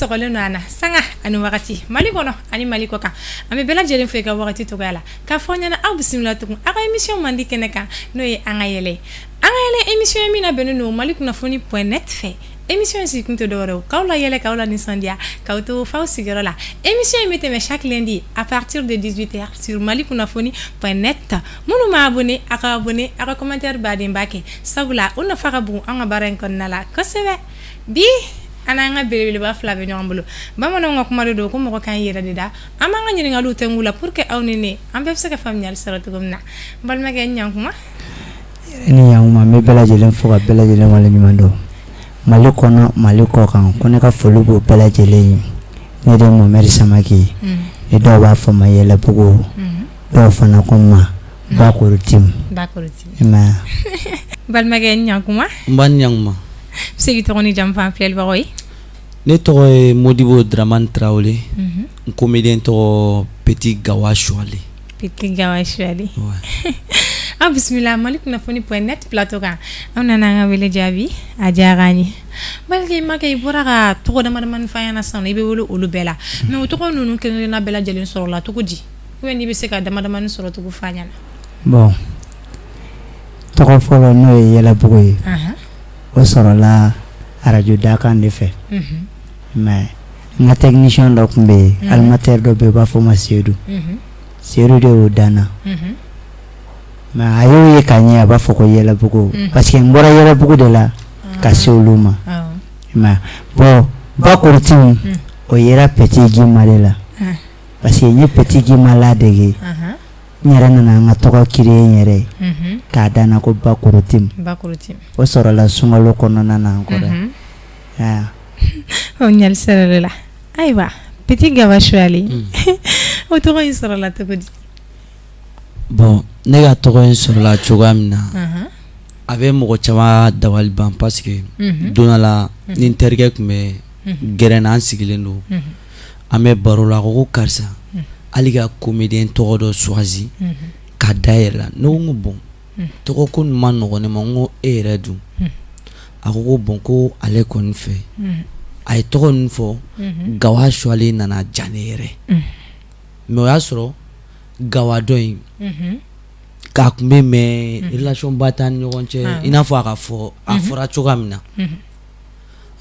sɔgɔlen don an na sanga ani wagati Mali kɔnɔ ani Mali kɔ kan, an bɛ bɛɛ lajɛlen fo i ka wagati cogoya la, k'a fɔ ɲɛna aw bisimila tugun aw ka émission mandi kɛnɛ kan, n'o ye An ka yɛlɛ. An ka yɛlɛ émission ye min labɛnnen don Mali kunnafoni point net fɛ. Émission in sigikun tɛ dɔwɛrɛ ye k'aw layɛlɛ, k'aw la nisɔndiya, k'aw to f'aw sigiyɔrɔ la. Émission in bɛ tɛmɛ chaque lundi à partir de 18 heures sur Mali kunnafoni point net. Minnu ma abonné, aw ka abonné, aw ka commentaire badenba kɛ, sabula o nafa ka bon an ka baara in kɔnɔna la kosɛbɛ. Bi an n'an ka belebeleba fila bɛ ɲɔgɔn bolo. Bamananw ka kuma de don ko mɔgɔ kan yɛrɛ de da. An b'an ka ɲininkaliw tɛngu la pour que aw ni ne, an bɛɛ bɛ se ka faamuyali sɔrɔ cogo min na. N balimakɛ, n ɲankuma. Ni ɲankuma, n bɛ bɛɛ lajɛlen fo ka bɛɛ lajɛlen waleɲuman dɔn, Mali kɔnɔ, Mali kɔ kan. Ko ne ka foli b'o bɛɛ lajɛlen ye. Ne de ye Mohamed Samake ye, ni dɔw b'a fɔ ma Yɛlɛbugu, dɔw fana ko n ma Bakoro Tim. Bakoro Tim. Balimakɛ, n ɲankuma. N ba, ni ɲankuma. I bɛ se k'i tɔgɔ ni jamu fɔ an filɛlibagaw ye? Ne tɔgɔ ye Modibo Dramane Traoré, n comédien tɔgɔ Petit Gawa Chouale. Petit Gawa Chouale. Aw bisimila Mali kunnafoni point net plateau kan. Aw nana an ka wele jaabi, a diyara an ye. Balimakɛ, i bɔra ka tɔgɔ dama damani fɔ an ɲɛna sisan, i bɛ wele olu bɛɛ la, mais o tɔgɔ ninnu kelen kelenna bɛɛ lajɛlen sɔrɔla cogo di? Ou bien n'i bɛ se ka dama damani sɔrɔ cogo fɔ an ɲɛna. Bon, tɔgɔ fɔlɔ, n'o ye Yɛlɛbugu ye, o sɔrɔla arajo dakan de fɛ. Mais n ka technicien dɔ tun bɛ yen, animateur dɔ bɛ yen, u b'a fɔ o ma Seyidu. Seyidu de y'o danna, mais a y'o ye ka ɲɛ, a b'a fɔ ko Yɛlɛbugu, parce que n bɔra Yɛlɛbugu de la ka se olu ma. Mais bon, Bakoro Tim, o yera Petit Gima de la, parce que n ye Petit Gima ladege, n yɛrɛ nana n ka tɔgɔ créer n yɛrɛ ye k'a danna ko Bakoro Tim. O sɔrɔla sunkalo kɔnɔna na n kɔrɔ. O ɲali sɔrɔla la. Ayiwa, Petit Gawa Chouale, o tɔgɔ in sɔrɔla cogo di? Bon, ne ka tɔgɔ in sɔrɔla cogoya min na, a bɛ mɔgɔ caman dabali ban, parce que don dɔ la, ni n terikɛ tun bɛ gɛrɛn na, an sigilen don, an bɛ baro la, a ko ko karisa, hali ka comédien tɔgɔ dɔ choisi ka da yɛrɛ la. Ne ko n ko bon, tɔgɔ ko nin ma nɔgɔn ne ma. N ko e yɛrɛ dun? A ko ko bon, ko ale kɔni fɛ, a ye tɔgɔ ninnu fɔ, Gawa Chouale nana diya ne yɛrɛ. Mais o y'a sɔrɔ Gawa dɔ in k'a tun bɛ, mais relation ba t'an ni ɲɔgɔn cɛ, i n'a fɔ a ka fɔ a fɔra cogoya min na.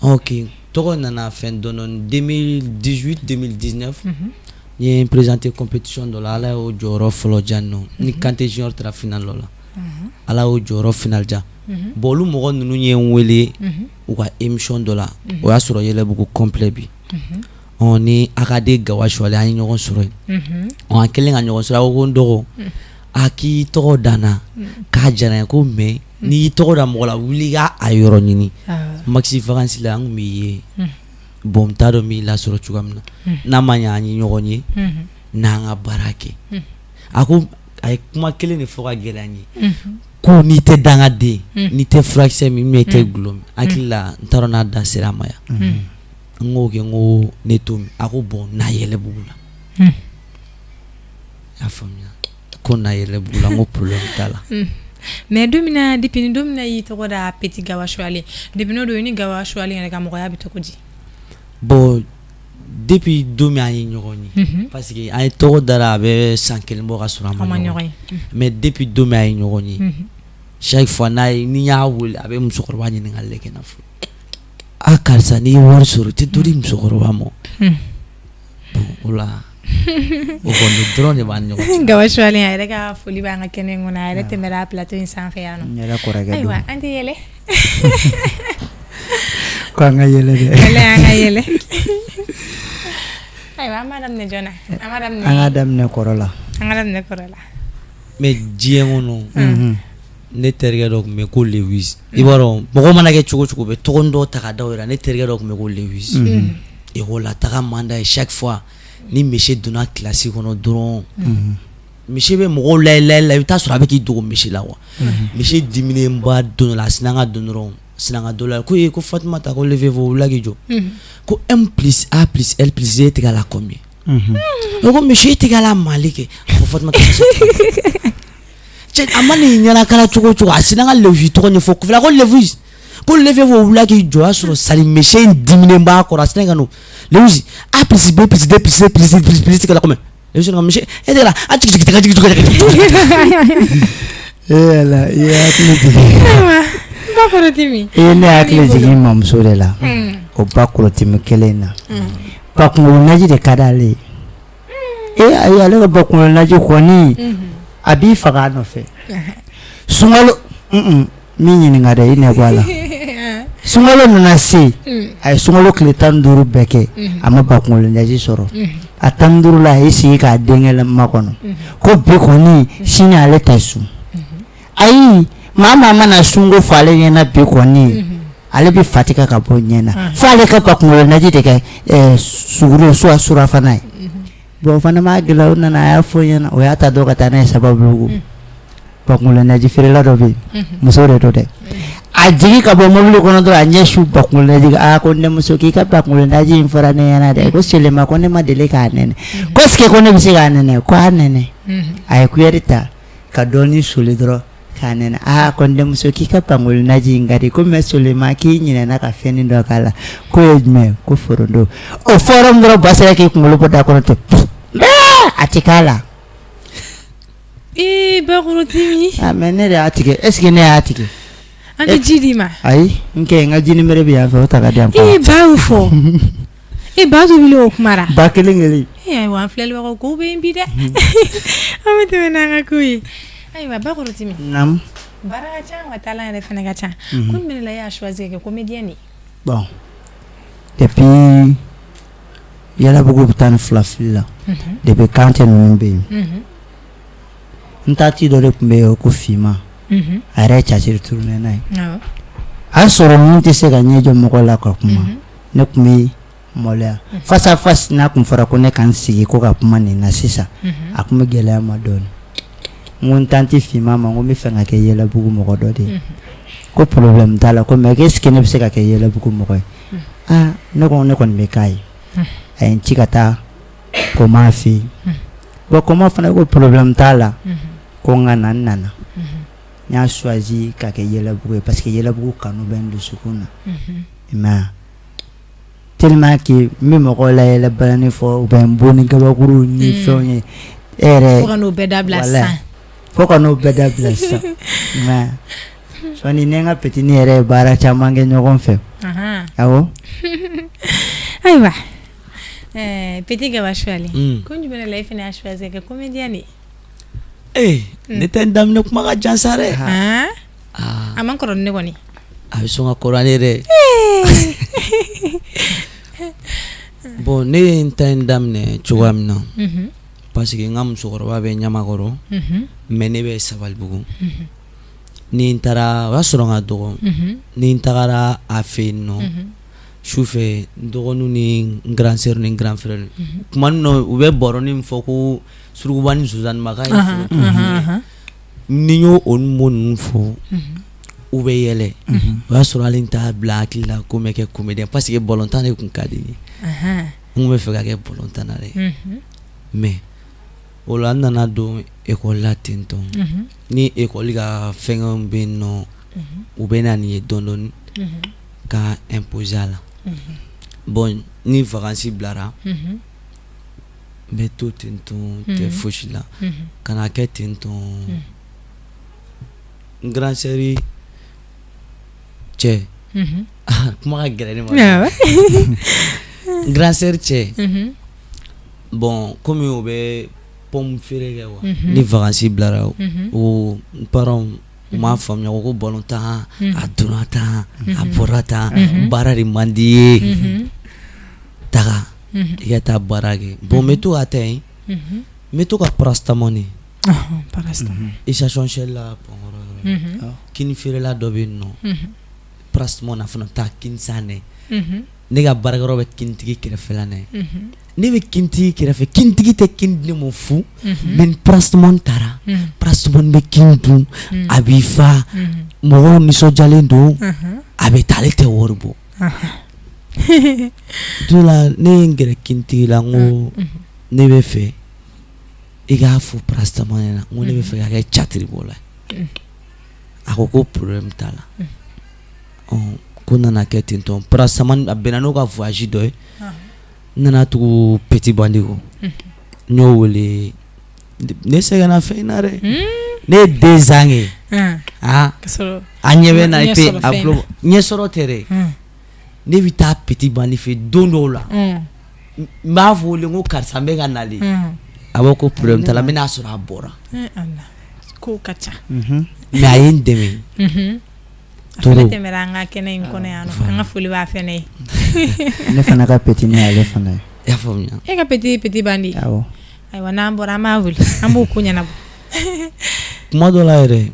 Ok, tɔgɔ nana fɛn dɔɔni 2018, 2019, n ye n présenté compétition dɔ la, Ala y'o jɔyɔrɔ fɔlɔ diya n nɔ ni Kante Junior taara finale dɔ la, Ala y'o jɔyɔrɔ finale diya. Bon, olu mɔgɔ ninnu ye n wele u ka émission dɔ la, o y'a sɔrɔ Yɛlɛbugu complet bi ɔ ni Akade Gawa Chouale, an ye ɲɔgɔn sɔrɔ yen. Ɔ, an kɛlen ka ɲɔgɔn sɔrɔ, a ko ko n dɔgɔ, a k'i tɔgɔ danna k'a diyara n ye, ko mais n'i y'i tɔgɔ da mɔgɔ la, wuli i ka a yɔrɔ ɲini. Maxi vacances la, an tun b'i ye. Bon, n t'a dɔn n b'i lasɔrɔ cogoya min na, n'a ma ɲɛ an ye ɲɔgɔn ye n'an ka baara kɛ. A ko, a ye kuma kelen de fɔ ka gɛlɛya n ye, ko n'i tɛ dangaden, n'i tɛ furakisɛ min, i tɛ gulɔ min. Hakili la, n t'a dɔn n'a da sera a ma yan. N ko kɛ, n ko ne to min. A ko bon, na Yɛlɛbugu la. I y'a faamuya, ko na Yɛlɛbugu la. N ko problème t'a la. Mais don min na, depuis ni don min na i y'i tɔgɔ da Petit Gawa Chouale, depuis n'o don, i ni Gawa Chouale yɛrɛ ka mɔgɔya bɛ cogo di? Bon, depuis don min an ye ɲɔgɔn ye, parce que an ye tɔgɔ dara, a bɛ san kelen bɔ ka sɔrɔ an ma ɲɔgɔn ye. Mais depuis don min an ye ɲɔgɔn ye, chaque fois n'a ye, ni y'a wele, a bɛ musokɔrɔba ɲininkali kɛ, na fɔ a karisa, n'i ye wari sɔrɔ, i tɛ dɔ di musokɔrɔba ma. Bon, o la, o kɔni dɔrɔn de b'an ni ɲɔgɔn cɛ. Gawa Chouale, a yɛrɛ ka foli b'an ka kɛnɛ in kɔnɔ, a yɛrɛ tɛmɛra plateau in sanfɛ yan nɔ. N yɛrɛ kɔrɔkɛ don. Ayiwa, an tɛ yɛlɛ. Ko an ka yɛlɛ dɛ. Yɛlɛ, an ka yɛlɛ. Ayiwa, an b'a daminɛ jɔn na? An b'a daminɛ. An ka daminɛ kɔrɔ la. An ka daminɛ kɔrɔ la. Mais diɲɛ kɔnɔ, ne terikɛ dɔ tun bɛ ko Lewis. I b'a dɔn, mɔgɔ mana kɛ cogo cogo, u bɛ tɔgɔ dɔw ta ka da u yɛrɛ. Ne terikɛ dɔ tun bɛ ko Lewis. École la taga man d'a ye. Chaque fois ni monsieur donna classe kɔnɔ dɔrɔn, monsieur bɛ mɔgɔw layɛ layɛ la, i bɛ taa sɔrɔ a bɛ k'i dogo monsieur la quoi. Monsieur diminenba don dɔ la, a sinna ka don dɔrɔn, sinna ka dɔ la ko ee, ko Fatumata, ko levez-vous, wulila k'i jɔ, ko M plus A plus L plus Z est égal à combien? O ko monsieur est égal à Mali kɛ. A ko Fatumata, cɛ, a ma nin ɲɛnakala cogo o cogo, a sinna ka Lewis tɔgɔ ɲɛfɔ kɔfɛ, a ko Lewis. Ko le fɛn fɛn wulila k'i jɔ, o y'a sɔrɔ sali monsieur in diminen b'a kɔrɔ, a sinna ka n'o Lewisi A plus B plus D plus C plus D plus plus kɛla combien? Lewisi ko monsieur e de la a jigi jigi jigi jigi. E Ala, i ye hakili jigin. Ayiwa, Bakɔrɔtimi. I ye ne hakili jigin n mamuso de la. O Bakɔrɔtimi kelen in na, bakunkolo naji de ka d'ale ye. E ayi, ale ka bakunkolo naji kɔni, a b'i faga a nɔfɛ. Sunkalo min ɲininka dɛ, i nɛ bɔ a la. Sunkalo nana se, a ye sunkalo tile 15 bɛɛ kɛ, a ma bakunkolo naji sɔrɔ. A 15 la, a y'i sigi k'a denkɛ makɔnɔ ko bi kɔni, sini ale tɛ sun. Ayi, maa maa mana sunko fɔ ale ɲɛna bi kɔni, ale bɛ fa tigɛ ka bɔ ɲɛ na, fo ale ka bakunkolo naji de kɛ suguro soit surafana ye. Bon, o fana m'a gɛlɛya, o nana, a y'a fɔ ɲɛna, o y'a ta dɔn ka taa n'a ye Sababugu. Bakunkolo naji feerela dɔ bɛ yen, muso de don dɛ. A jigin ka bɔ mobili kɔnɔ dɔrɔn, a ɲɛ su bakunkolo naji. Aa, ko ne muso, k'i ka bakunkolo naji in fɔra ne ɲɛna dɛ. Ko Selema, ko ne ma deli k'a nɛnɛ, ko est-ce que ko ne bɛ se k'a nɛnɛ? Ko a nɛnɛ. A ye cuillère ta ka dɔɔni soli dɔrɔn k'a nɛnɛ. Aa, ko n denmuso, k'i ka bakunkolo naji in ka di ko, mais Solema, k'i ɲinɛna ka fɛnnin dɔ k'a la. K'o ye jumɛn? Ko foronto. O fɔra min dɔrɔn, ba sera k'i kunkolo bɔ da kɔnɔ ten, a tɛ k'a la. Ee, Bakɔrɔtimi. Ah, mais ne de y'a tigɛ. Est ce que ne y'a tigɛ? An tɛ ji d'i ma. Ayi, n kɛ n ka jini bere bɛ yan fɛ, o ta ka di yan. E ba y'o fɔ, e ba wuli o kuma ra. Ba kelen kelen. E ayiwa, an filɛlibagaw, kow bɛ yen bi dɛ. An bɛ tɛmɛ n'an ka kow ye. Ayiwa, Bakɔrɔtimi. Naamu. Baara ka ca wa, talent yɛrɛ fana ka ca. Kun jumɛn de la e y'a choisi ka kɛ comédien de ye? Bon, depuis Yɛlɛbugu bɛ 12 fili la, depuis Kante ninnu bɛ yen, n tantie dɔ de tun bɛ yen ko Fima. A yɛrɛ ye théâtre tourner n'a ye. A y'a sɔrɔ ninnu tɛ se ka ɲɛ jɔ mɔgɔ la ka kuma. Ne tun bɛ maloya face à face. N'a tun fɔra ko ne ka n sigi ko ka kuma nin na sisan, a tun bɛ gɛlɛya ma dɔɔnin. N ko n tantie Fima ma, n ko n bɛ fɛ ka kɛ Yɛlɛbugu mɔgɔ dɔ de ye. Ko problème t'a la, ko mais est ce que ne bɛ se ka kɛ Yɛlɛbugu mɔgɔ ye? Aa, ne ko ne kɔni bɛ k'a ye. A ye n ci ka taa Koma fɛ yen. Bon, Koma fana ko problème t'a la, ko n ka na. N nana, n y'a choisi ka kɛ Yɛlɛbugu ye parce que Yɛlɛbugu kanu bɛ n dusukun na. I m'a ye, tellement que n bɛ mɔgɔw layɛlɛ balani fɔ, u bɛ n bon ni kabakuru ni fɛnw ye. E yɛrɛ Fo ka n'o bɛɛ dabila sisan. Fo ka n'o bɛɛ dabila sisan. I m'a ye, sɔni ne n ka petit ni yɛrɛ ye baara caman kɛ ɲɔgɔn fɛ. Awɔ. Ayiwa, petit Gaba Suwali, kun jumɛn de la e fana y'a choisi ka kɛ comédien de ye? Ee, ne tɛ n daminɛ kuma ka jan sa dɛ. A man kɔrɔ ni ne kɔni. A bɛ sɔn ka kɔrɔ ne yɛrɛ. Bon, ne ye n ta in daminɛ cogoya min na, parce que n ka musokɔrɔba bɛ Ɲamakɔrɔ, mais ne bɛ Sabalibugu. Ni n taara, o y'a sɔrɔ n ka dɔgɔ, ni n tagara a fɛ yen nɔ su fɛ, n dɔgɔninw ni n grand sœur ni n grand frère, tuma min u bɛ baronin min fɔ ko surukuba ni sonsannin k'a ye, ni n y'o o mot ninnu fɔ, u bɛ yɛlɛ. O y'a sɔrɔ hali n t'a bila hakili la ko n bɛ kɛ comédien, parce que balontan de tun ka di n ye. N tun bɛ fɛ ka kɛ balontanna de ye. Mais o la, n nana don école la ten tɔ. Ni école ka fɛngɛw bɛ yen nɔ, u bɛ na nin ye dɔɔnin dɔɔnin ka imposer a la. Bon, ni vacances bilara, n bɛ to ten tɔ, tɛ fosi la, ka na kɛ ten tɔ. N grand sœur cɛ, kuma ka gɛlɛn ne ma, n grand sœur cɛ. Bon, komi o bɛ pomme feere kɛ wa, ni vacances bilara, o n parents u m'a faamuya ko balontan a donna tan, a bɔra tan, baara de man di ye, taga i ka taa baara kɛ. Bon, n bɛ to ka taa yen, n bɛ to ka paracétamol, station Shell la Pɔnkɔrɔ, kini feerela dɔ bɛ yen nɔ, paracétamol, a fana bɛ taa kini san dɛ. Ne ka baarakɛyɔrɔ bɛ kinitigi kɛrɛfɛla na ye. Ne bɛ kinitigi kɛrɛfɛ, kinitigi tɛ kini di ne ma fu, mais ni paracétamol taara, paracétamol bɛ kini dun, a b'i fa, mɔgɔw nisɔndiyalen don, a bɛ taa, ale tɛ wari bɔ. Don la, ne ye n gɛrɛ kinitigi la, n ko ne bɛ fɛ i k'a fɔ paracétamol ɲɛna, n ko ne bɛ fɛ ka kɛ catiribɔla ye. A ko ko problème t'a la. Ko nana kɛ ten tɔ. Pra Samani a bɛnna n'o ka voyage dɔ ye. N nana tugu Petit Bandi kɔ, n y'o wele. Ne sɛgɛnna fɛn in na dɛ. Ne ye 2 ans kɛ. Ah, a ɲɛ bɛ na pe a tulo ɲɛsɔrɔ tɛ dɛ. Ne bɛ taa Petit Bandi fɛ don dɔw la, n b'a fɔ wele ko karisa, n bɛ ka nalen. A b'a ko problème t'a la, n bɛn'a sɔrɔ a bɔra. Kow ka ca. Mais a ye n dɛmɛ. A fana tɛmɛra an ka kɛnɛ in kɔnɔ yan nɔ, an ka foli b'a fɛnɛ ye. Ne fana ka petit ne y'ale fana ye. I y'a faamuya? E ka petit, Petit Bandi? Awɔ. Ayiwa, n'an bɔra, an b'a wele, an b'o ko ɲɛnabɔ. Kuma dɔ la yɛrɛ,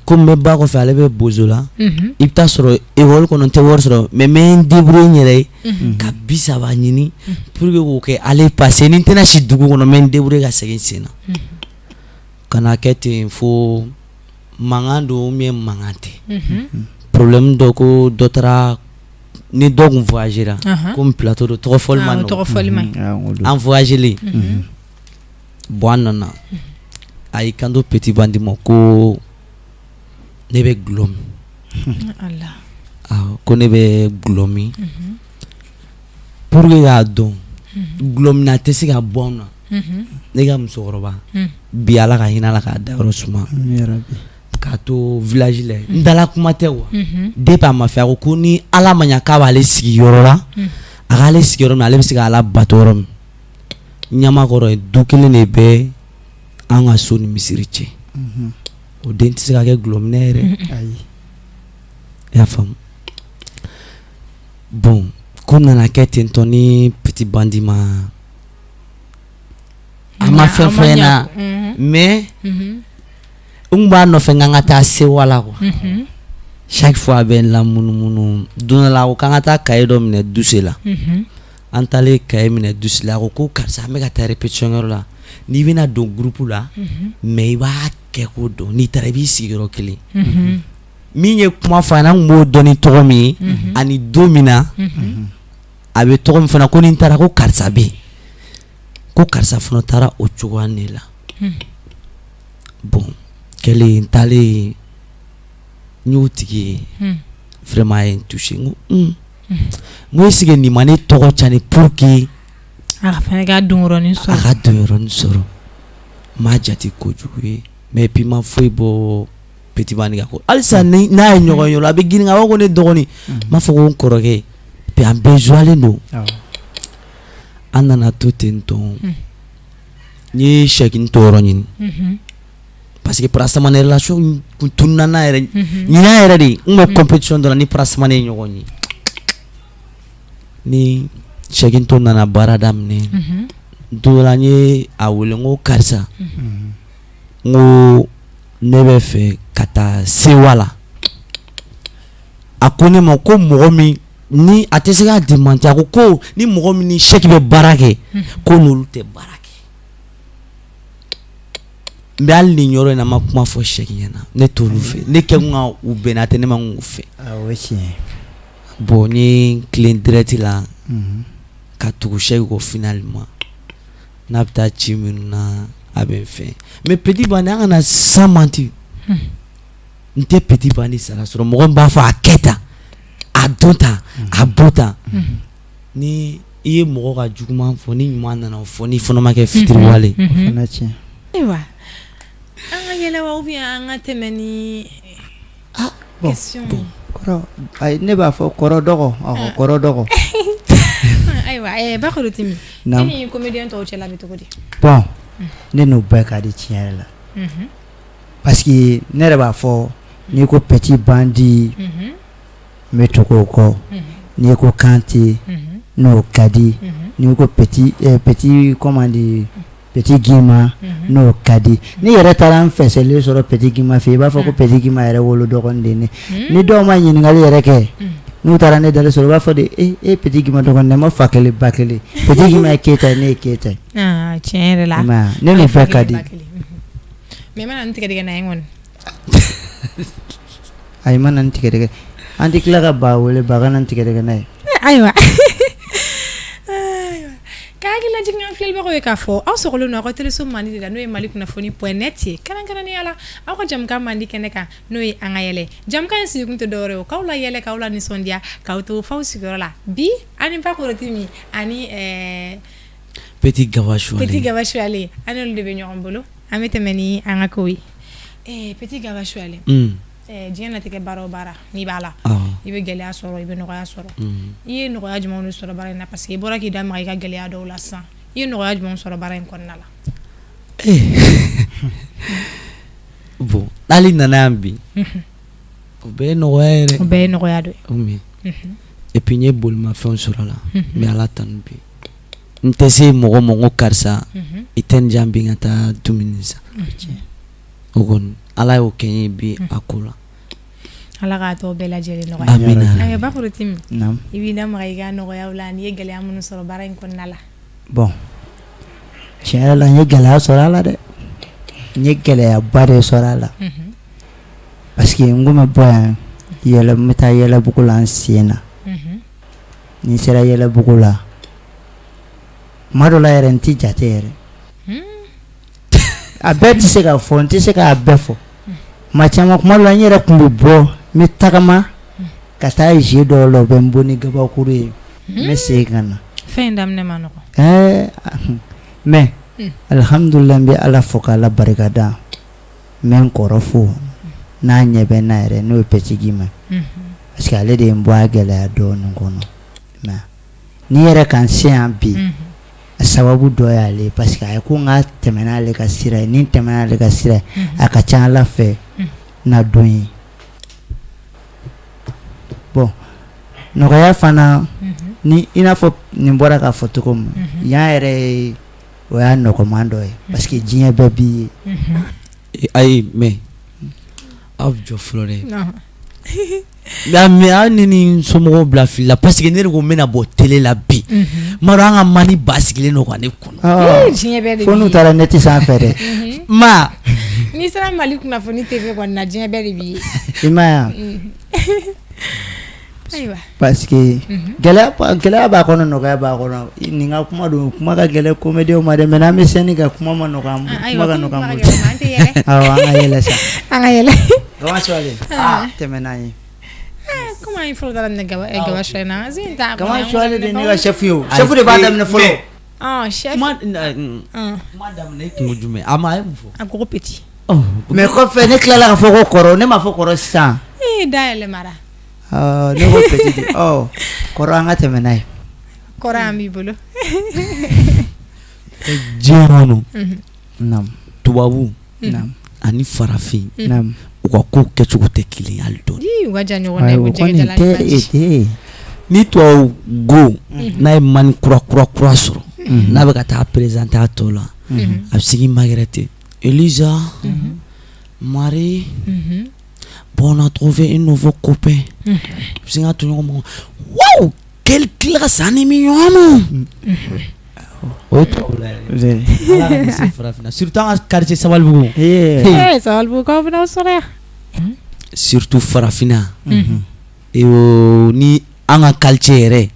komi n bɛ ba kɔfɛ, ale bɛ Bozo la, i bɛ taa sɔrɔ école kɔnɔ, n tɛ wari sɔrɔ, mais n bɛ n débrouiller n yɛrɛ ye ka 30 ɲini pour que k'o kɛ aller passer. Ni n tɛna si dugu kɔnɔ, n bɛ n débrouiller ka segin sen na ka na kɛ ten. Fo mankan don ou bien mankan tɛ, problème dɔ ko dɔ taara ni dɔ kun voyagera, komi plateau don, tɔgɔ fɔli ma nɔgɔn. Tɔgɔ fɔli ma ɲi. An voyagelen, bon, an nana, a y'i kanto Petit Bandi ma ko ne bɛ dɔlɔ min, ko ne bɛ dɔlɔ min. Pour que k'a dɔn dɔlɔminna tɛ se ka bɔ anw na, ne ka musokɔrɔba bi, Ala ka hinɛ a la k'a dayɔrɔ suma, k'a to village la, n dala kuma tɛ wa. Depuis a ma fɛ, a ko ko ni Ala ma ɲa k'a b'ale sigi yɔrɔ la, a k'ale sigi yɔrɔ min, ale bɛ se k'Ala bato yɔrɔ min. Ɲamakɔrɔ ye du kelen de bɛ an ka so ni misiri cɛ. O den tɛ se ka kɛ dɔlɔminɛ yɛrɛ, i y'a faamu? Bon, ko nana kɛ ten tɔ ni Petit Bandi ma, a ma fɛn fɔ ɲɛna, mais n kun b'a nɔfɛ n k'an ka taa Sewa la quoi. Chaque fois a bɛ n lamunumunu. Don dɔ la, a ko k'an ka taa cahier dɔ minɛ Duse la. An taalen cahier minɛ Duse la, a ko ko karisa, an bɛ ka taa répétition yɔrɔ la, n'i bɛna don groupe la, mais i b'a kɛ ko dɔn, n'i taara i b'i sigi yɔrɔ kelen. Min ye kuma fɔ a ɲɛna, n kun b'o dɔn ni tɔgɔ min ye, ani don min na a bɛ tɔgɔ min fana, ko ni n taara ko karisa bɛ yen, ko karisa fana taara o cogoya de la. Bon, kɛlen, n taalen, n y'o tigi ye, vraiment a ye n touché. N ko n ko est ce que nin ma ne tɔgɔ cani pour que a fana ka donyɔrɔnin sɔrɔ? A ka donyɔrɔnin sɔrɔ. N m'a jate kojugu ye, mais puis ma foyi bɔ Petit Bandi ka ko. Halisa ni n'a ye ɲɔgɔn ye, a bɛ girin, a b'a fɔ ko ne dɔgɔnin, n b'a fɔ ko n kɔrɔkɛ. Puis an bɛɛ joilen don. An nana to ten tɔ. N ye Sɛkini tɔyɔrɔ ɲini parce que Pra Samani relation kun tununa n'a yɛrɛ ɲinan yɛrɛ de. N kun bɛ compétition dɔ la ni Pra Samani ye ɲɔgɔn ye. Ni Sɛkini to nana baara daminɛ, don dɔ la n ye a wele, n ko karisa, n ko ne bɛ fɛ ka taa Sewa la. A ko ne ma ko mɔgɔ min ni a tɛ se k'a démentir, a ko ko ni mɔgɔ min ni Sɛki bɛ baara kɛ, ko n'olu tɛ baara kɛ. N bɛ hali nin yɔrɔ in na, n ma kuma fɔ Sɛki ɲɛna, ne t'olu fɛ, ne kɛ kun ka u bɛnna tɛ, ne ma k'u fɛ. O ye tiɲɛ. Bon, n ye tilen direct la ka tugu Sɛki kɔ. Finalement, n'a bɛ taa ci minnu na, a bɛ n fɛ. Mais Petit Bandi, an kana sans mentir, n tɛ Petit Bandi sara sɔrɔ. Mɔgɔ min b'a fɔ a kɛ tan, a don tan, a bɔ tan, ni i ye mɔgɔ ka juguman fɔ, ni ɲuman nana o fɔ, n'i fana ma kɛ fitiriwale. O fana tiɲɛ. Ayiwa, an ka yɛlɛ wa, ou bien an ka tɛmɛ ni question ye? Kɔrɔ, ayi, ne b'a fɔ kɔrɔ dɔgɔ, ɔhɔ, kɔrɔ dɔgɔ. Ayiwa, Bakoro Timi, e ni comédien tɔw cɛla bɛ cogo di? Bon, ne n'u bɛɛ ka di tiɲɛ yɛrɛ la, parce que ne yɛrɛ b'a fɔ, n'i ko Petit Bandi, n bɛ tugu o kɔ. N'i ko Kante, n'o ka di. N'i ko petit petit, comment dire, Petit Guima, n'o ka di. Ni yɛrɛ taara n fɛsɛlen sɔrɔ Petit Guima fɛ, i b'a fɔ ko Petit Guima yɛrɛ wolo dɔgɔnin de ye ne. Ni dɔw ma ɲininkali yɛrɛ kɛ, n'u taara ne dalen sɔrɔ, u b'a fɔ de e e Petit Guima dɔgɔnin, ne ma fa kelen ba kelen. Petit Guima ye Keyita ye, ne ye Keyita ye. Tiɲɛ yɛrɛ la. Ne n'u bɛɛ ka di. Mais i mana n tigɛdɛgɛ na ye kɔni. Ayi, ma na n tigɛdɛgɛ, an tɛ tila ka ba wele, ba kana n tigɛdɛgɛ n'a ye. Ayiwa, k'a hakili lajigin an filɛlibagaw ye k'a fɔ aw sɔgɔlen don aw ka teleso mandi de la, n'o ye Mali kunnafoni point net ye, kɛrɛnkɛrɛnnenya la aw ka jamukan mandi kɛnɛ kan, n'o ye an ka yɛlɛ. Jamukan in sigikun tɛ dɔwɛrɛ ye, k'aw la yɛlɛ, k'aw la nisɔndiya, k'aw to f'aw sigiyɔrɔ la. Bi ani Bakɔrɔtimi ani Petit Gaba Suwale, Petit Gaba Suwale, an n'olu de bɛ ɲɔgɔn bolo. An bɛ tɛmɛ ni an ka kow ye. Petit Gaba Suwale, diɲɛ natigɛ baara o baara n'i b'a la, i bɛ gɛlɛya sɔrɔ, i bɛ nɔgɔya sɔrɔ. I ye nɔgɔya jumɛnw de sɔrɔ baara in na? Parce que i bɔra k'i da maga i ka gɛlɛya dɔw la sisan. I ye nɔgɔya jumɛnw sɔrɔ baara in kɔnɔna la? Bon, n'ale nana yan bi, o bɛɛ ye nɔgɔya yɛrɛ. O bɛɛ ye nɔgɔya dɔ ye. Et puis n ye bolimafɛnw sɔrɔ a la, n bɛ Ala tanu bi. N tɛ se mɔgɔ ma ko karisa, i tɛ nin di yan bi n ka taa dumuni san. O kɔni, Ala y'o kɛ n ye bi a ko la. Ala k'a tɔ bɛɛ lajɛlen nɔgɔya. Amina. Ayiwa Bakɔrɔtimi, i b'i da maga i ka nɔgɔyaw la ani i ye gɛlɛya minnu sɔrɔ baara in kɔnɔna la. Bon, tiɲɛ yɛrɛ la, n ye gɛlɛya sɔrɔ a la dɛ. N ye gɛlɛyaba de sɔrɔ a la. Parce que n kun bɛ bɔ yan yɛlɛ, n bɛ taa Yɛlɛbugu la n sen na. Ni n sera Yɛlɛbugu la, tuma dɔ la yɛrɛ, n tɛ jate yɛrɛ. A bɛɛ tɛ se ka fɔ, n tɛ se k'a bɛɛ fɔ. Tuma caman, kuma dɔ la, n yɛrɛ tun bɛ bɔ, n bɛ tagama ka taa jeu dɔw la, u bɛ n bon ni gabakuru ye, n bɛ segin ka na. Fɛn in daminɛ ma nɔgɔn. Ɛɛ, mais alihamudulila, n bɛ Ala fo k'Ala barikada. N bɛ n kɔrɔ fo n'a ɲɛ bɛ n na yɛrɛ, n'o ye Petit Guimba, parce que ale de ye n bɔ a gɛlɛya dɔɔnin kɔnɔ. Mais n'i yɛrɛ ka n se yan bi, a sababu dɔ y'ale ye, parce que a ye ko n ka tɛmɛ n'ale ka sira ye. Ni n tɛmɛna ale ka sira ye, a ka ca Ala fɛ na don ye. Bon, nɔgɔya fana ni, i n'a fɔ nin bɔra k'a fɔ cogo min, yan yɛrɛ ye, o y'a nɔgɔman dɔ ye, parce que diɲɛ bɛɛ b'i ye. Ayi, mais aw jɔ fɔlɔ dɛ. Mais aw ni ni somɔgɔw bila fili la, parce que ne de ko n bɛna bɔ télé la bi. Ma dɔn, an ka mani ba sigilen don ka ne kɔnɔ. Fo n'u taara net sanfɛ dɛ. Ma n'i sera Mali kunnafoni TV kɔni na, diɲɛ bɛɛ de b'i ye. I ma ye? Ayiwa. Parce que gɛlɛya gɛlɛya b'a kɔnɔ, nɔgɔya b'a kɔnɔ. Nin ka kuma don, kuma ka gɛlɛn comédien ma dɛ. Mais n'an bɛ scène kan, kuma ma nɔgɔn an bolo, kuma ka nɔgɔn an bolo. Awɔ, an ka yɛlɛ sa. An ka yɛlɛ. Gaba Suwale, tɛmɛ n'an ye. Komi an ye fɔlɔ daminɛ Gaba Gaba Suwale na, Gaba Suwale de ye ne ka chef ye o. Chef de b'a daminɛ fɔlɔ. Chef. Kuma daminɛ, i kun ko jumɛn? A ma, a ye mun fɔ? A ko petit. Mais kɔfɛ, ne tilala ka fɔ ko kɔrɔ. Ne m'a fɔ kɔrɔ sisan. Ee, da yɛlɛmara. Ne ko petit de. Kɔrɔ, an ka tɛmɛ n'a ye. Kɔrɔ, an b'i bolo. Diɲɛ kɔnɔ, tubabu ani farafin, u ka kow kɛcogo tɛ kelen hali dɔɔni. U ka jan ɲɔgɔn na. Tɛ. Ni tubabu go n'a ye mani kura kura kura sɔrɔ, n'a bɛ ka taa présenter a tɔ la, a bɛ se k'i magɛrɛ ten: Elisa, Marie, bon, on a trouvé un nouveau copain. A bɛ se k'a to ɲɔgɔn ma: waouh, quelle classe, ani mi ɲɔgɔn. O ye tubabu la yɛrɛ. Ala ka se farafinna, surtout an ka quartier Sabalibugu. Sabalibugu k'aw fana sɔrɔ yan. Surtout farafinna ni an ka quartier yɛrɛ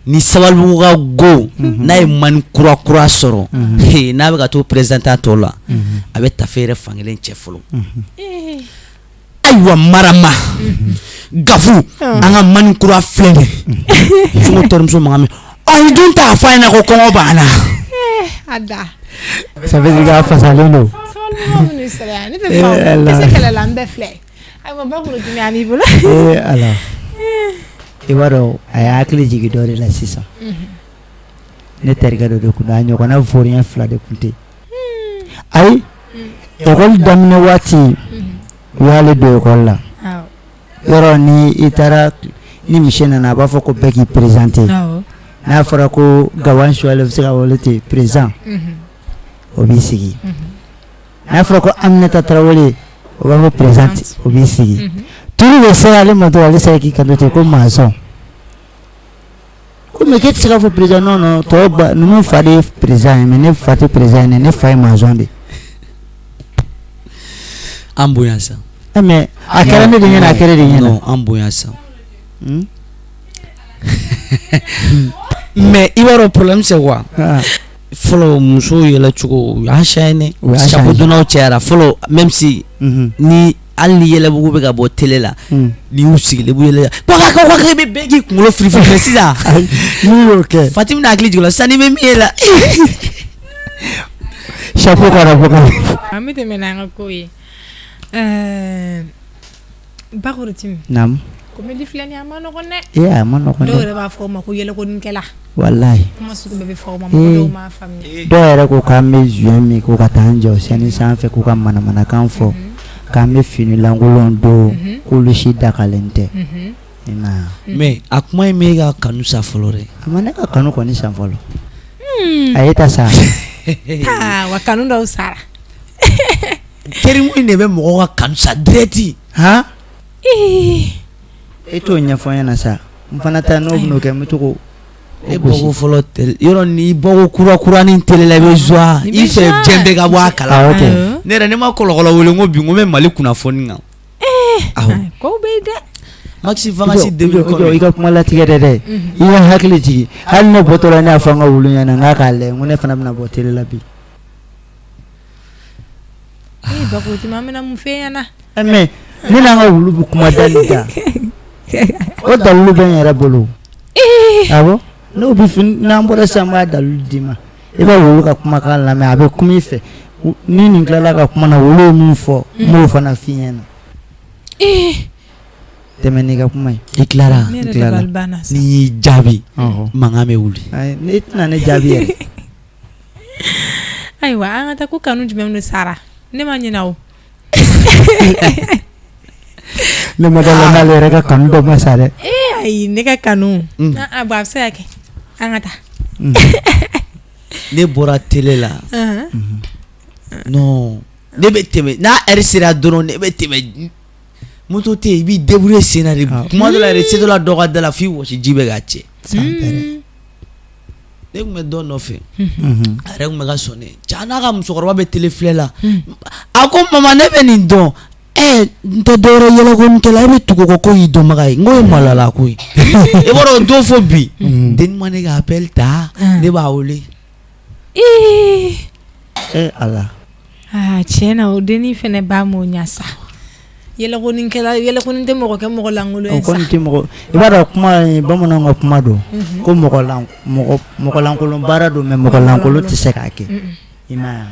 ni Sabalibugu ka go n'a ye mani kura kura sɔrɔ, n'a bɛ ka t'o présenter a tɔ la, a bɛ tafe yɛrɛ fankelen cɛ fɔlɔ: ayiwa, Marama, Gafu, an ka mani kura filɛ nin ye. Fo terimuso mankan mɛn: ɔ, i dun t'a fɔ a ɲɛna ko kɔngɔ b'an na. A da. Ça veut dire k'a fasalen don. Sabalibugu minnu sɔrɔ yan, ne tɛ fa o tɛ se kɛlɛ la, n bɛɛ filɛ. Ayiwa Bakɔrɔtimi, an b'i bolo. Ee Ala, i b'a dɔn, a ye hakili jigin dɔ de la sisan. Ne terikɛ dɔ de kun don, a ɲɔgɔnna vaurien fila de kun tɛ yen. Ayi, école daminɛ waati, u y'ale don école la. Yɔrɔ ni i taara ni misi nana, a b'a fɔ ko bɛɛ k'i présenter. N'a fɔra ko Gawan Suwale, bɛ se ka wele ten: présent, o b'i sigi. N'a fɔra ko Aminata Tarawele, o b'a fɔ présente, o b'i sigi. Turu bɛ se ale ma dɔrɔn, ale se k'i kanto ten ko maçon. Ko mais k'e tɛ se k'a fɔ président? Non non, tɔw ba ninnu fa de ye président ye, mais ne fa tɛ président ye, ne fa ye maçon de ye. An bonya sa. Mais a kɛra ne de ɲɛna, a kɛra de ɲɛna. Non, an bonya sa. Mais i b'a dɔn, problème c'est quoi? Fɔlɔ musow yɛlɛcogo u y'a changer, chapeau donnaw cayara fɔlɔ, même si ni hali ni Yɛlɛbugu bɛ ka bɔ télé la, n'i y'u sigilen b'u yɛlɛ i bɛ bɛɛ k'i kunkolo firifiri, mais sisan n'u y'o kɛ Fati bɛna hakili jigin o la sisan, n'i bɛ min ye la chapeau kana bɔ. An bɛ tɛmɛ n'an ka ko ye. Bakɔrɔtimi. Naamu. Comédie filɛ nin ye, a ma nɔgɔn dɛ. Ee, a ma nɔgɔn dɛ. Dɔw yɛrɛ b'a fɔ o ma ko yɛlɛkonikɛla. Walahi. Kuma sugu bɛɛ bɛ fɔ o ma, mɔgɔ dɔw m'a faamuya. Dɔw yɛrɛ ko k'an bɛ joint min ko ka taa an jɔ scène sanfɛ k'u ka manamanakan fɔ, k'an bɛ fini lankolon don, k'olu si dagalen tɛ. I m'a ye. Mais a kuma in m'e ka kanu sa fɔlɔ dɛ. A ma ne ka kanu kɔni san fɔlɔ. A ye ta sa. Aa, wa kanu dɔw sara. Terimu in de bɛ mɔgɔw ka kanu sa direct. Han? E t'o ɲɛfɔ n ɲɛna sa, n fana ta n'o bɛn'o kɛ, n bɛ to k'o. E bɔko fɔlɔ yɔrɔ ni bɔko kura kuranin télé la, i bɛ joie i fɛ diɲɛ bɛɛ ka bɔ a kalama. Ne yɛrɛ ne ma kɔlɔkɔlɔ wele, n ko bi n ko n bɛ Mali kunnafoni kan. Kow bɛ yen dɛ. Maxi Vacances 2000. I ka kuma latigɛ dɛ dɛ, i ye hakili jigin hali ne bɔtɔ la, ne y'a fɔ n ka wulu ɲɛna n k'a k'a lajɛ, n ko ne fana bɛna bɔ télé la bi. Ee Bakɔrɔtimi, an bɛna mun f'e ɲɛna? Mais ne n'an ka wulu bɛ kuma da ni da, o dalilu bɛ n yɛrɛ bolo. Awɔ, n'o bɛ n'an bɔra sisan, n b'a dalilu d'i ma. I bɛ wulu ka kumakan lamɛn, a bɛ kuma i fɛ. Ni nin tilala ka kuma na, wulu ye min fɔ, n b'o fana f'i ɲɛna. Tɛmɛ n'i ka kuma ye. I tilara? Ne yɛrɛ dabali banna sa. N'i y'i jaabi, mankan bɛ wuli. Ne tɛna ne jaabi yɛrɛ. Ayiwa, an ka taa. Ko kanu jumɛn de sara? Ne ma ɲinɛ o. Ne ma d'a la n'ale yɛrɛ ka kanu dɔ ma sa dɛ. Ee ayi, ne ka kanu. A bon, a bɛ se ka kɛ. An ka taa. Ne bɔra télé la, non, ne bɛ tɛmɛ n'a heure sera dɔrɔn, ne bɛ tɛmɛ, moto tɛ yen, i b'i débrouiller sen na de. Kuma dɔ la yɛrɛ, se dɔ la, dɔ ka da la f'i wɔsi ji bɛ k'a cɛ. Ne tun bɛ dɔ nɔfɛ, a yɛrɛ tun bɛ ka sɔn ne cɛ n'a ka musokɔrɔba bɛ télé filɛ la. A ko mama, ne bɛ nin dɔn. Ɛ, n tɛ dɔwɛrɛ yɛlɛkonikɛla, e bɛ tugu o kɔ ko y'i dɔnbaga ye. N k'o ye maloyala ko ye. I b'a dɔn, o don fo bi, denni ma ne ka appel ta, ne b'a wele. Ee Ala. Aa, tiɲɛ na, o dennin fana ba m'o ɲɛ sa. Yɛlɛkonikɛla, yɛlɛkoni tɛ mɔgɔ kɛ mɔgɔ lankolon O ye sa. Kɔni tɛ mɔgɔ, i b'a dɔn, kuma in, bamananw ka kuma don ko mɔgɔ lan mɔgɔ mɔgɔ lankolon baara don, mais mɔgɔ lankolon tɛ se k'a kɛ. I m'a ye,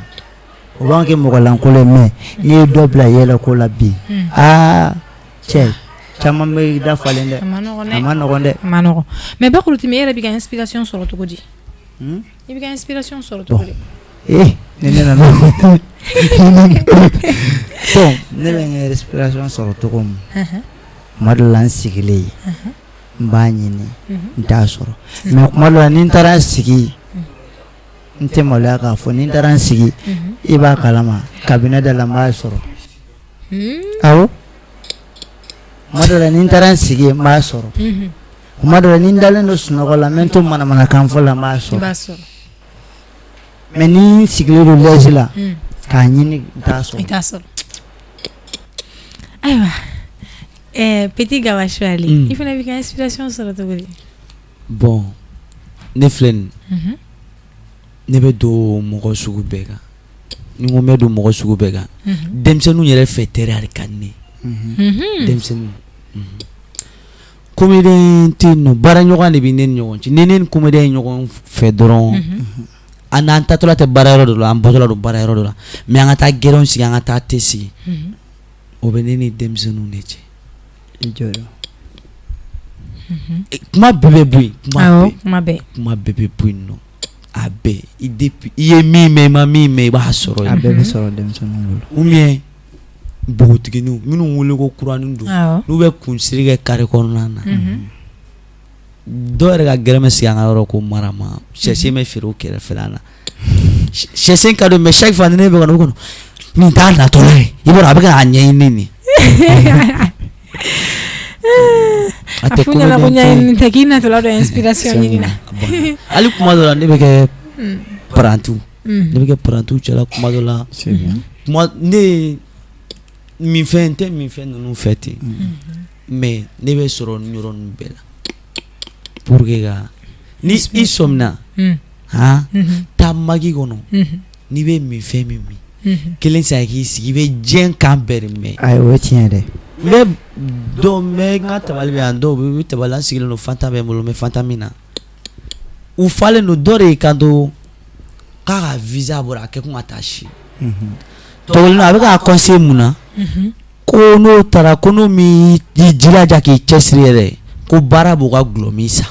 o b'an kɛ mɔgɔ lankolon ye, mais n'i ye dɔ bila yɛlɛko la bi, aa cɛ, caman bɛ da falen dɛ. A ma nɔgɔn dɛ. A ma nɔgɔn dɛ. A ma nɔgɔn. Mais Bakɔrɔtimi, e yɛrɛ b'i ka inspiration sɔrɔ cogo di? I b'i ka inspiration sɔrɔ cogo di? Ee, ni ne nana bon, ne bɛ n ka inspiration sɔrɔ cogo min, kuma dɔ la n sigilen n b'a ɲini, n t'a sɔrɔ. Mais kuma dɔ la, ni n taara n sigi, n tɛ maloya k'a fɔ, ni n taara n sigi, i b'a kalama, cabinet da la, n b'a sɔrɔ. Awɔ, kuma dɔ la, ni n taara n sigi, n b'a sɔrɔ. Kuma dɔ la, ni n dalen don sunɔgɔ la, n bɛ n to manamanakan fɔ la, n b'a I sɔrɔ. B'a sɔrɔ. Mais ni n sigilen don l'aise la k'a ɲini, n t'a I sɔrɔ. T'a sɔrɔ. Ayiwa, petit Gabassio Ali, i fana b'i ka inspiration sɔrɔ cogo di? Bon, ne filɛ nin, ne bɛ don mɔgɔ sugu bɛɛ kan. Ni n ko n bɛ don mɔgɔ sugu bɛɛ kan, denmisɛnninw yɛrɛ fɛ teriya de ka di ne ye. Denmisɛnninw, comédien tɛ yen nɔ, baara ɲɔgɔn de bɛ ne ni ɲɔgɔn cɛ. Ni ne ni comédien ye ɲɔgɔn fɛ dɔrɔn, an n'an taatɔla tɛ baara yɔrɔ dɔ la, an bɔtɔla don baara yɔrɔ dɔ la, mais an ka taa gɛrɛnw sigi, an ka taa thé sigi, o bɛ ne ni denmisɛnninw de cɛ. I jɔ don. Kuma bɛɛ bɛ bɔ yen, kuma Awɔ, bɛɛ. Kuma bɛɛ. Kuma bɛɛ bɛ bɔ yen nɔ, a bɛɛ. I depuis i ye min mɛn, i ma min mɛn, i b'a sɔrɔ A yen. bɛɛ bɛ sɔrɔ denmisɛnninw bolo. Ou bien npogotigininw minnu wele ko kuranin don, n'u bɛ kunsiri kɛ carré kɔnɔna na. Dɔw yɛrɛ ka gɛrɛn bɛ sigi an ka yɔrɔ ko Marama, sɛsen bɛ feere o kɛrɛfɛla la. Sɛsen ka di, mais chaque fois ni ne bɛ kɔnɔ, o kɔnɔ nin t'a natɔla ye, i b'a dɔn, a bɛ k'a ɲɛɲini nin. A f'u ɲɛna ko ɲɛɲini tɛ, k'i natɔla don inspiration ɲini na. Hali kuma dɔ la, ne bɛ kɛ parantiw, ne bɛ kɛ parantiw cɛla kuma dɔ la. Kuma ne ye minfɛn tɛ, minfɛn ninnu fɛ ten, mais ne bɛ sɔrɔ nin yɔrɔ ninnu bɛɛ la pour que ka ni i sɔmina, han, taa. taa maquis kɔnɔ, n'i bɛ min fɛn min min, kelen san k'i sigi, i bɛ diɲɛ kan bɛɛ de mɛn. Ayi, o ye tiɲɛ dɛ. N bɛ dɔw, n bɛ n ka tabali bɛ yan, dɔw bɛ tabali, an sigilen don, Fanta bɛ n bolo, n bɛ Fanta min na, u falen don. Dɔ de y'i kanto k'a ka visa bɔra, a kɛ kun ka taa Chine. Tɔgɔlen a bɛ k'a conseiller mun na? Ko n'o taara, ko n'o min y'i jilaja k'i cɛsiri yɛrɛ, ko baara b'o ka dɔlɔ min san.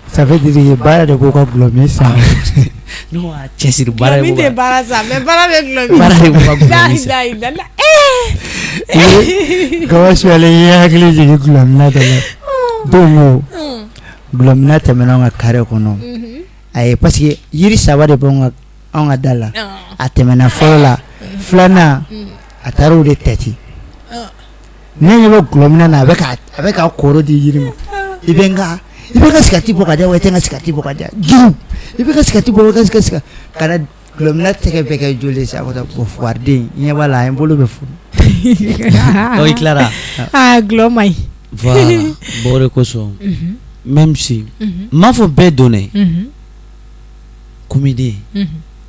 Ça veut dire que baara de b'o ka dɔlɔ min san. N'o y'a cɛsiri, baara de tɛ baara san, mais baara bɛ dɔlɔ min. Baara de b'o ka dɔlɔ min san. Gawa Suyale, i ye hakili jigin dɔlɔminna dɔ la don o dɔlɔminna tɛmɛna anw ka carré kɔnɔ. A ye, parce que yiri saba de b'anw ka anw ka da la. A tɛmɛna fɔlɔ la, filanan a taara o de tɛti. Ne ɲɛ bɛ dɔlɔminna na, a bɛ ka kɔrɔ di yiri ma. I bɛ n ka sigati bɔ ka diyan wa, i tɛ n ka sigati bɔ ka diyan juru, i bɛ ka sigati bɔ ka siga ka na dɔlɔminna tɛgɛ bɛɛ kɛ joli sa. Ko bɔn, fugariden, i ɲɛ b'a la, a ye n bolo bɛ funu. Donc i tilara. Aa, dɔlɔ man ɲi. Voilà, bon, o de kosɔn, même si n m'a fɔ bɛɛ don dɛ, comédien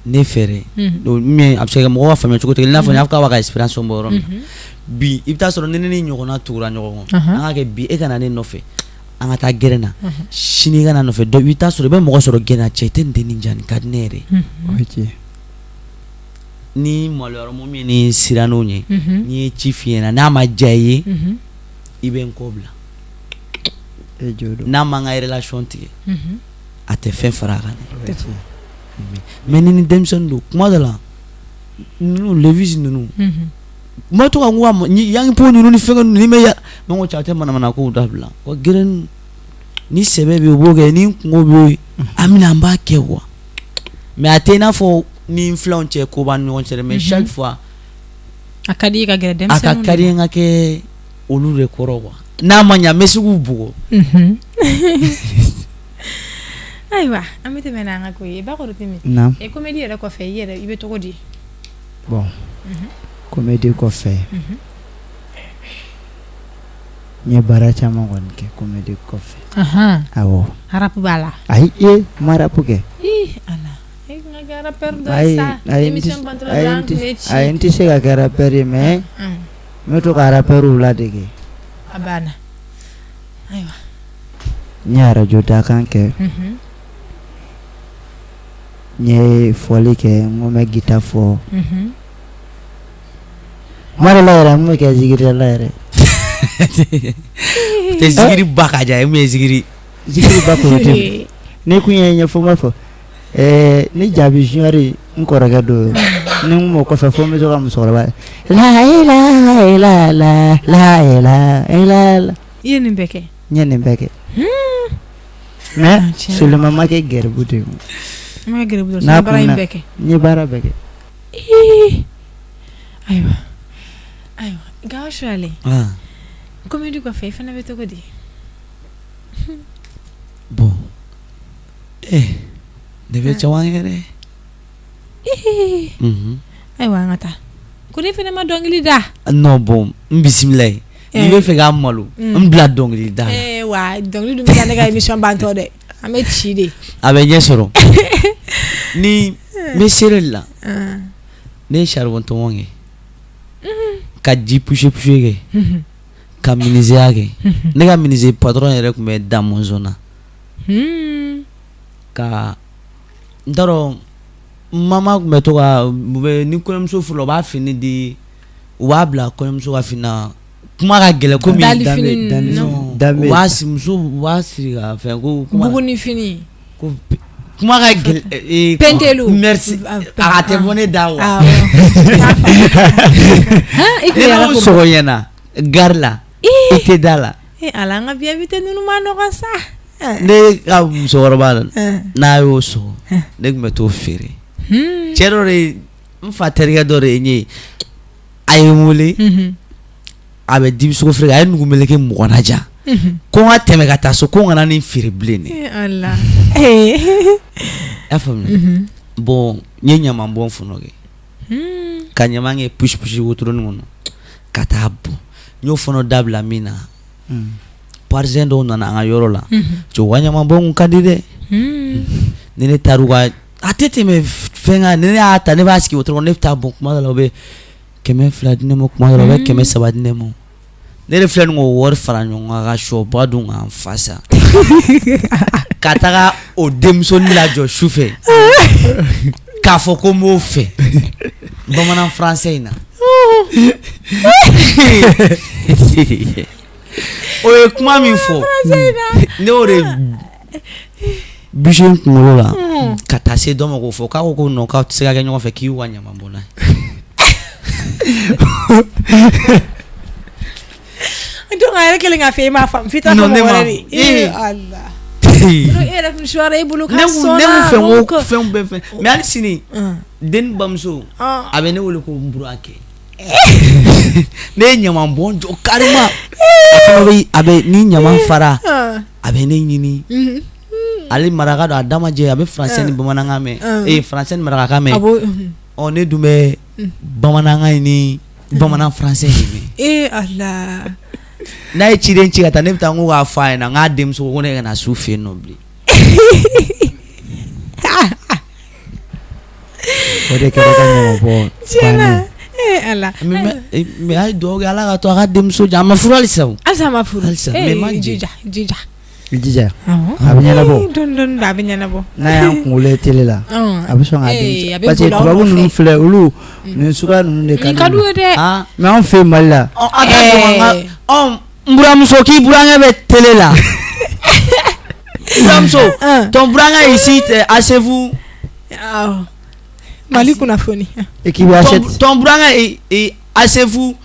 ne fɛ dɛ, mais a bɛ se ka kɛ mɔgɔw ka faamuya cogo tɛ kelen. I n'a fɔ n y'a fɔ k'a b'a ka expérience bɔ yɔrɔ min na bi, i bɛ taa sɔrɔ ni ne ni ɲɔgɔnna tugura ɲɔgɔn kɔ, an ka kɛ bi, e ka na ne nɔfɛ, an ka taa gɛrɛn na, sini i ka na nɔfɛ dɔ, i bɛ taa sɔrɔ i bɛ mɔgɔ sɔrɔ gɛrɛn na, cɛ, i tɛ nin den nin ja, nin ka di ne yɛrɛ. O ye tiɲɛ. Ni maloyara mɔgɔ min ni siran n'o ɲɛ, n'i ye ci f'i ɲɛna, n'a ma diya i ye, i bɛ n kɔ bila. E jo don. N'a ma n ka relation tigɛ, a tɛ fɛn fara a kan dɛ. O ye tiɲɛ. Mais ni denmisɛnnin don, kuma dɔ la, ninnu Levis ninnu, n ma to ka n ko a ma yangi po ninnu ni fɛngɛ ninnu, ni bɛ ya n ko cɛ, a tɛ manamana kow dabila wa, gɛrɛn ni sɛbɛ bɛ yen, u b'o kɛ, ni kungo bɛ yen, an bɛna an b'a kɛ quoi. Mais a tɛ i n'a fɔ ni n filanw cɛ, ko b'an ni ɲɔgɔn cɛ dɛ, mais chaque fois a ka di i ka gɛrɛ a ka denmisɛnninw. Ka di n ka kɛ olu de kɔrɔ quoi. N'a ma ɲɛ, n bɛ se k'u bugɔ. Ayiwa, an bɛ tɛmɛ n'an ka ko ye. Bakɔrɔ Timi. Naam. E, comédie yɛrɛ kɔfɛ, i yɛrɛ, i bɛ cogo di? Bon, comédie kɔfɛ, n ye baara caman kɔni kɛ comédie kɔfɛ. Awɔ. Rap b'a la? Ayi, e ma rap kɛ. Ih ala, e kun ka kɛ rappeur dɔ ye. Ayi. Sa Ayi, n tɛ émission bantɔla ayi, dɔrɔn, n an tun tɛ bɛ ci. Ayi, n tɛ se ka kɛ rappeur ye, mais n bɛ to ka rappeurw ladege. A banna, ayiwa. N ye arajo dakan kɛ, n ye fɔli kɛ, n ko n bɛ guitare fɔ. Kuma dɔ la yɛrɛ, n bɛ kɛ zikiridala yɛrɛ. Tɛ zikiri ba ka diya ye, mun ye zikiri? Zikiri ba kɔnɔ ne kun ye ɲɛfɔ, n b'a fɔ ɛɛ ni Jaabi Junior, n kɔrɔkɛ don, ni n kun b'o kɔfɛ fo n bɛ to ka musokɔrɔba la ilaha illallah, la ilaha illallah. I ye nin bɛɛ kɛ? N ye nin bɛɛ kɛ, mais Ah, tiɲɛ. seulement ma kɛ gɛribu de ye. I ma kɛ gɛribu dɔ N'a ye, baara in kunna bɛɛ kɛ. N ye baara bɛɛ kɛ. Ii, ayiwa ayiwa, Gawo Suyale. Ah. Comédie kɔfɛ, i fana bɛ cogo di? Bon, ne bɛ caman kɛ dɛ. Ayiwa, an ka taa ko ne fana ma dɔnkili da. Non, bon, n bisimila ye, n'i bɛ fɛ k'a malo, n bila dɔnkili da la. Wa dɔnkili dun bɛ taa ne ka émission bantɔ dɛ, an bɛ ci de. A bɛ ɲɛ sɔrɔ ni n bɛ seere de la. Ne ye charbon tɔmɔ kɛ, ka ji pousse pousse kɛ, ka menuisier kɛ. Ne ka menuisier patron yɛrɛ tun bɛ da mɔnzɔn na. Ka n t'a dɔn, mama tun bɛ to ka u bɛ ni kɔɲɔmuso furu la, u b'a fini di, u b'a bila kɔɲɔmuso ka fini na. Kuma ka gɛlɛn komi Dali fini danbe ninnu. Danbe. U b'a muso u b'a siri ka fɛn ko kuma Buguni fini. Ko kuma ka gɛlɛn Pentelu. Merci. A tɛ bɔ ne da wa. Awɔ. Han, i kun Ne yɛrɛ m'o ko sɔgɔ ɲɛna gari la, i tɛ da la. Eh ala, an ka bi invité ninnu ma nɔgɔn sa. Ne ka musokɔrɔba la, n'a y'o sɔgɔ, ne tun bɛ t'o feere. Cɛ dɔ de, n fa terikɛ dɔ de ye n ye, a ye n wele, a bɛ dibisogo feere, a ye nugu meleke 20 na diyan, ko n ka tɛmɛ ka taa so, ko n kana nin feere bilen dɛ. Eh ala. I y'a faamuya? Bon, n ye ɲaman bɔn fɔlɔ kɛ, ka ɲaman kɛ pusi pusi wotoronin kɔnɔ ka taa bɔn. N y'o fana dabila min na, Parisien dɔw nana an ka yɔrɔ la, cɛ u ka ɲamanbɔn kun ka di dɛ. Ni ne taara u ka, a tɛ tɛmɛ fɛn kan, ni ne y'a ta, ne b'a sigi o ne bɛ taa bɔn. Kuma dɔ la, u bɛ 200 di ne ma, kuma dɔ la, u bɛ 300 di ne ma. Ne de filɛ nin k'o wari fara ɲɔgɔn kan ka sɔba dun k'an fa sa, ka taga o denmusonin lajɔ su fɛ k'a fɔ ko n b'o fɛ bamanan français in na. O ye kuma min fɔ, ne y'o de bouger n kunkolo la ka taa se dɔ ma k'o fɔ, k'a ko ko non, k'aw tɛ se ka kɛ ɲɔgɔn fɛ, k'i y'u ka ɲaman bɔnna ye. Donc a yɛrɛ kɛlen k'a fɔ e m'a faamu, f'i t'a fɔ mɔgɔ wɛrɛ de ye. Allah, e yɛrɛ kun suwara e bolo k'a sɔnna. Ne kun fɛ ko fɛnw bɛɛ fɛn, mais hali sini den bamuso, a bɛ ne wele ko n burankɛ. Ne ye ɲaman bɔn jɔ carrément, a fana bɛ, a bɛ ni ɲaman fara, a bɛ ne ɲini. Ale maraka don, a da ma jɛ, a bɛ français ni bamanankan mɛn, ee français ni marakakan mɛn. Ɔ, ne dun bɛ bamanankan ni bamanan français in mɛn. Ee Allah. N'a ye ciden ci ka taa, ne bɛ taa n ko k'a fɔ a ɲɛna, n k'a denmuso ko ne kana s'u fɛ yen nɔ bilen. O de kɛra ka ɲaman bɔn. Tiɲɛna, ee Allah. Mais a ye dugawu kɛ, Ala ka to a ka denmuso jan. A ma furu halisa o. Halisa a ma furu. Halisa, mais ma jija jija. I jija, a bɛ ɲɛnabɔ. Dɔɔni dɔɔni, a bɛ ɲɛnabɔ. N'a y'an kunkolo ye télé la, a bɛ sɔn k'a denmuso, parce que tubabu ninnu filɛ, olu nin suguya ninnu de ka d'u ye dɛ. Mais anw fɛ yen Mali la. A ka dɔgɔn ka ɔ n buramuso, k'i burankɛ bɛ télé la. Buramuso, ton burankɛ ici, asseyez-vous. Mali kunnafoni. Et qui va acheter. Ton burankɛ est asseyez-vous.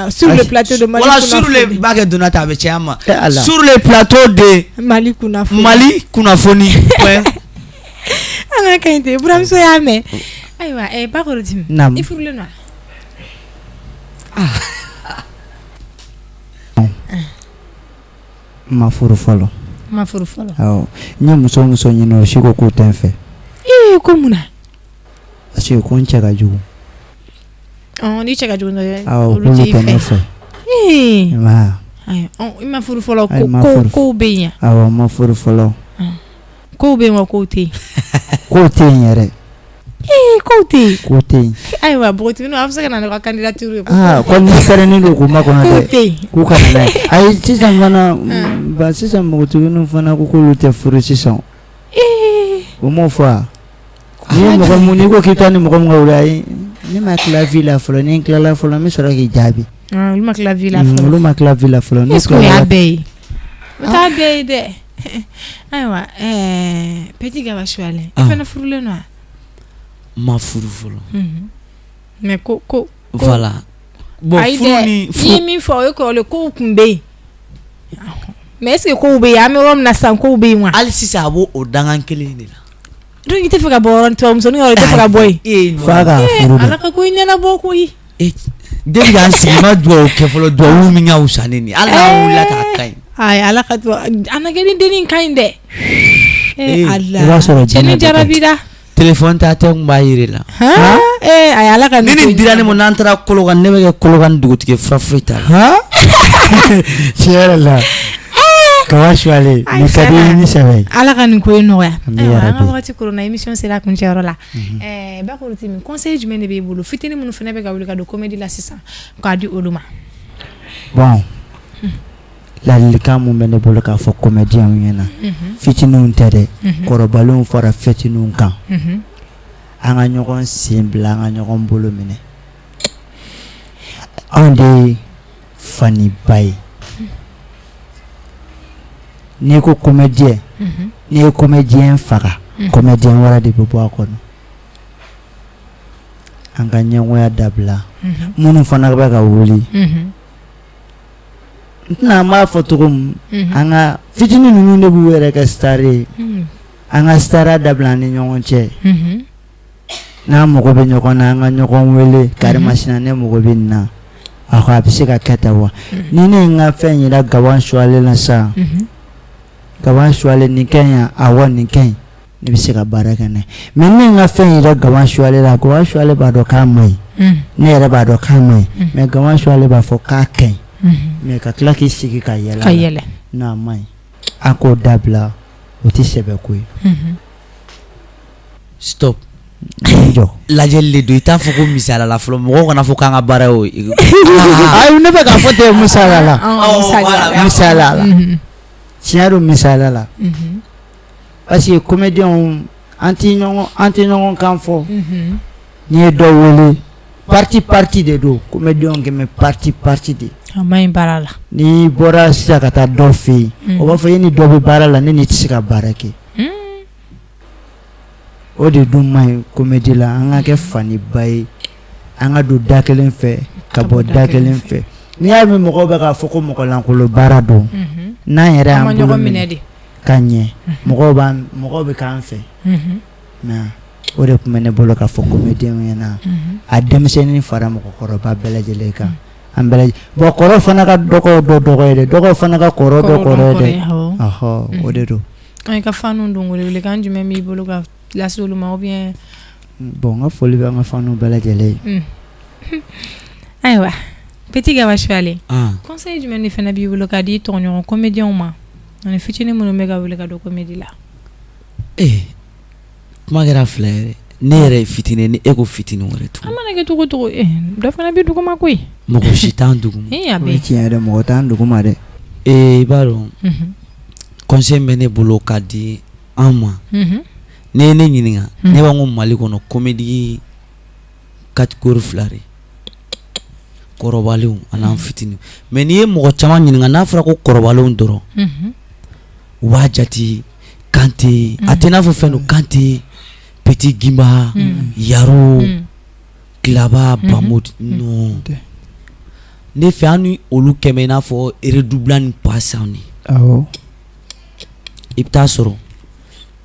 Sur le plateau de Mali. Voilà, sur le b'a kɛ donna ta, a bɛ caya ma. Sur le plateau de Mali kunnafoni. Mali kunnafoni. An ka kaɲi ten, buramuso y'a mɛn. Ayiwa, Bakɔrɔ Timi. Naamu. I furulen don wa? N ma furu fɔlɔ. N ma furu fɔlɔ. Awɔ, n ye muso muso ɲini, o si ko k'u tɛ n fɛ. Ee, ko mun na? Parce que ko n cɛ ka jugu. Ni cɛ ka jugu, awɔ, k'olu tɛ ne fɛ. Ee. I I ma furu fɔlɔ, ko kow bɛ yen. Awɔ, n ma furu fɔlɔ. Kow bɛ yen wa, kow tɛ yen? Kow tɛ yen yɛrɛ. Ee, kow tɛ yen. Kow tɛ yen. Ayiwa, npogotigininw, aw bɛ se ka na n'aw ka candidature ye. Aa, ko ni fɛrɛnen don k'u makɔnɔ dɛ. Kow tɛ yen. K'u ka na n'a ye. Ayi, sisan fana ba, sisan npogotigininw fana ko k'olu tɛ furu sisan. Ee. O m'o fɔ wa? N'i ye mɔgɔ mun, n'i ko k'i taa ni mɔgɔ min ka wuli, ayi, ne ma tila vie la fɔlɔ, ni n tilala fɔlɔ, n bɛ sɔrɔ k'i jaabi. Olu ma tila vie la fɔlɔ. Olu ma tila vie la fɔlɔ. Est-ce que o y'a bɛɛ ye? O t'a bɛɛ ye dɛ. Ayiwa, petit Gaba Suwalen, i fana furulen don wa? N ma furu fɔlɔ. Mais ko ko. Voilà. Bon, furu ni i ye min fɔ, o ye kɔrɔlen, kow tun bɛ yen. Mais est-ce que kow bɛ yen? An bɛ yɔrɔ min na sisan, kow bɛ yen wa? Hali sisan, a b'o o dangan kelen in de la. Donc i tɛ fɛ ka bɔ yɔrɔ tubabumusonin yɔrɔ, i tɛ fɛ ka bɔ yen. F'a k'a furu de. Ala ka ko in ɲɛnabɔ koyi. Depuis k'an sigi, ma dugawu kɛ fɔlɔ, dugawu min ka wusa ni nin ye, hali n'an wulila k'a ka ɲi. Ayi, Ala ka dugawu a na kɛ ni dennin ka ɲi dɛ. Ee Ala. I b'a sɔrɔ cɛnin jarabi la. Téléphone ta tɛ kun b'a yiri la. Ee ayi, Ala ka ni nin dira ne ma, n'an taara Kolokani, ne bɛ kɛ Kolokani dugutigi, fura foyi t'a la. Tiɲɛ yɛrɛ la. Kaba Suwale, nin ka di ni sɛbɛ ye. Ala ka nin ko in nɔgɔya. Ayiwa, an ka wagati koronna, émission sera a kuncɛyɔrɔ la. Bakɔrɔ Timi, conseil jumɛn de b'e bolo, fitinin minnu fana bɛ ka wuli ka don comédie la sisan, k'a di olu ma? Bon, ladilikan mun bɛ ne bolo k'a fɔ comédien ɲɛna, fitininw tɛ dɛ, kɔrɔbalenw fara fitininw kan, an ka ɲɔgɔn sen bila, an ka ɲɔgɔn bolo minɛ. Anw de ye faniba ye. N'i ko comédien, n'i ye comédien faga, comédien wɛrɛ de bɛ bɔ a kɔnɔ. An ka ɲɛngoya dabila. Minnu fana bɛ ka wuli, n tɛna, an b'a fɔ cogo min, an ka fitinin ninnu de b'u yɛrɛ kɛ star ye. An ka stariya dabila an ni ɲɔgɔn cɛ. N'an mago bɛ ɲɔgɔn na, an ka ɲɔgɔn wele, karimasina, ne mago bɛ nin na, a ko a bɛ se ka kɛ tan wa? Ni ne ye n ka fɛn yira Gaban Suwale la sisan, Gaban Suwale, nin ka ɲi, awɔ, nin ka ɲi, ne bɛ se ka baara kɛ n'a ye. Mais ne ye n ka fɛn yira Gaban Suwale la, Gaban Suwale b'a dɔn k'a ma ɲi, ne yɛrɛ b'a dɔn k'a ma ɲi, mais Gaban Suwale b'a fɔ k'a ka ɲi. Mais ka tila k'i sigi ka yɛlɛ ka yɛlɛ n'a man ɲi, an k'o dabila, o tɛ sɛbɛ ko ye. Stop. Jɔ lajɛli de don, i t'a fɔ ko misaliya la fɔlɔ, mɔgɔw kana fɔ k'an ka baara y'o ye. Ayi, ne bɛ k'a fɔ ten misaliya la, misaliya la, tiɲɛ don, misaliya la, parce que comédiens an tɛ ɲɔgɔn kan fɔ. N'i ye dɔ wele, parti parti de don, comédiens kɛmɛ parti parti de. A ma ɲi baara la. N'i bɔra sisan ka taa dɔ fɛ yen, o b'a fɔ e ni dɔ bɛ baara la, ne ni tɛ se ka baara kɛ. O de dun man ɲi comédie la. An ka kɛ faniba ye, an ka don da kelen fɛ ka bɔ da kelen fɛ. N'i y'a mɛn mɔgɔw bɛ k'a fɔ ko mɔgɔlankolon baara don, n'an yɛrɛ y'an bolo minɛ ka ɲɛ, mɔgɔw b'an, mɔgɔw bɛ k'an fɛ. Mais o de tun bɛ ne bolo k'a fɔ comédien ɲɛna, a denmisɛnnin fara mɔgɔkɔrɔba bɛɛ lajɛlen kan, an bɛɛ. Bon, kɔrɔ fana ka dɔgɔ dɔ dɔgɔ ye dɛ, dɔgɔ fana ka kɔrɔ dɔ kɔrɔ ye dɛ. Ɔhɔ, o de don. An ka fanu don, welewelekan jumɛn b'i bolo ka lase olu ma ou bien? Bon, n ka foli bɛ an ka fanu bɛɛ lajɛlen ye. Ayiwa, Petit Gaba Suwale, conseil jumɛn de fana b'i bolo k'a di tɔɲɔgɔn comédiens ma ani fitinin minnu bɛ ka wuli ka don comédie la? Ee, kuma kɛra fila yɛrɛ, ne yɛrɛ ye fitinin, ni e ko fitinin wɛrɛ tugun. An mana kɛ cogo cogo, dɔ fana bɛ duguma koyi. Mɔgɔ si t'an duguma. Ee, a bɛ tiɲɛ yɛrɛ, mɔgɔ t'an duguma dɛ. Ee, i b'a dɔn, conseil bɛ ne bolo k'a di an ma, n'i ye ne ɲininka, ne b'a ko Mali kɔnɔ comédie catégorie fila de, kɔrɔbalenw ani an fitinin. Mais n'i ye mɔgɔ caman ɲininka, n'a fɔra ko kɔrɔbalenw dɔrɔn, u b'a jate Kante, a tɛ n'a fɔ fɛn don, Kante, Petit Gimba, Yaro, Kilaba, Bamodi. Non, ne fɛ, an ni olu kɛmɛ i n'a fɔ redoublant ni passant de. I bɛ taa sɔrɔ,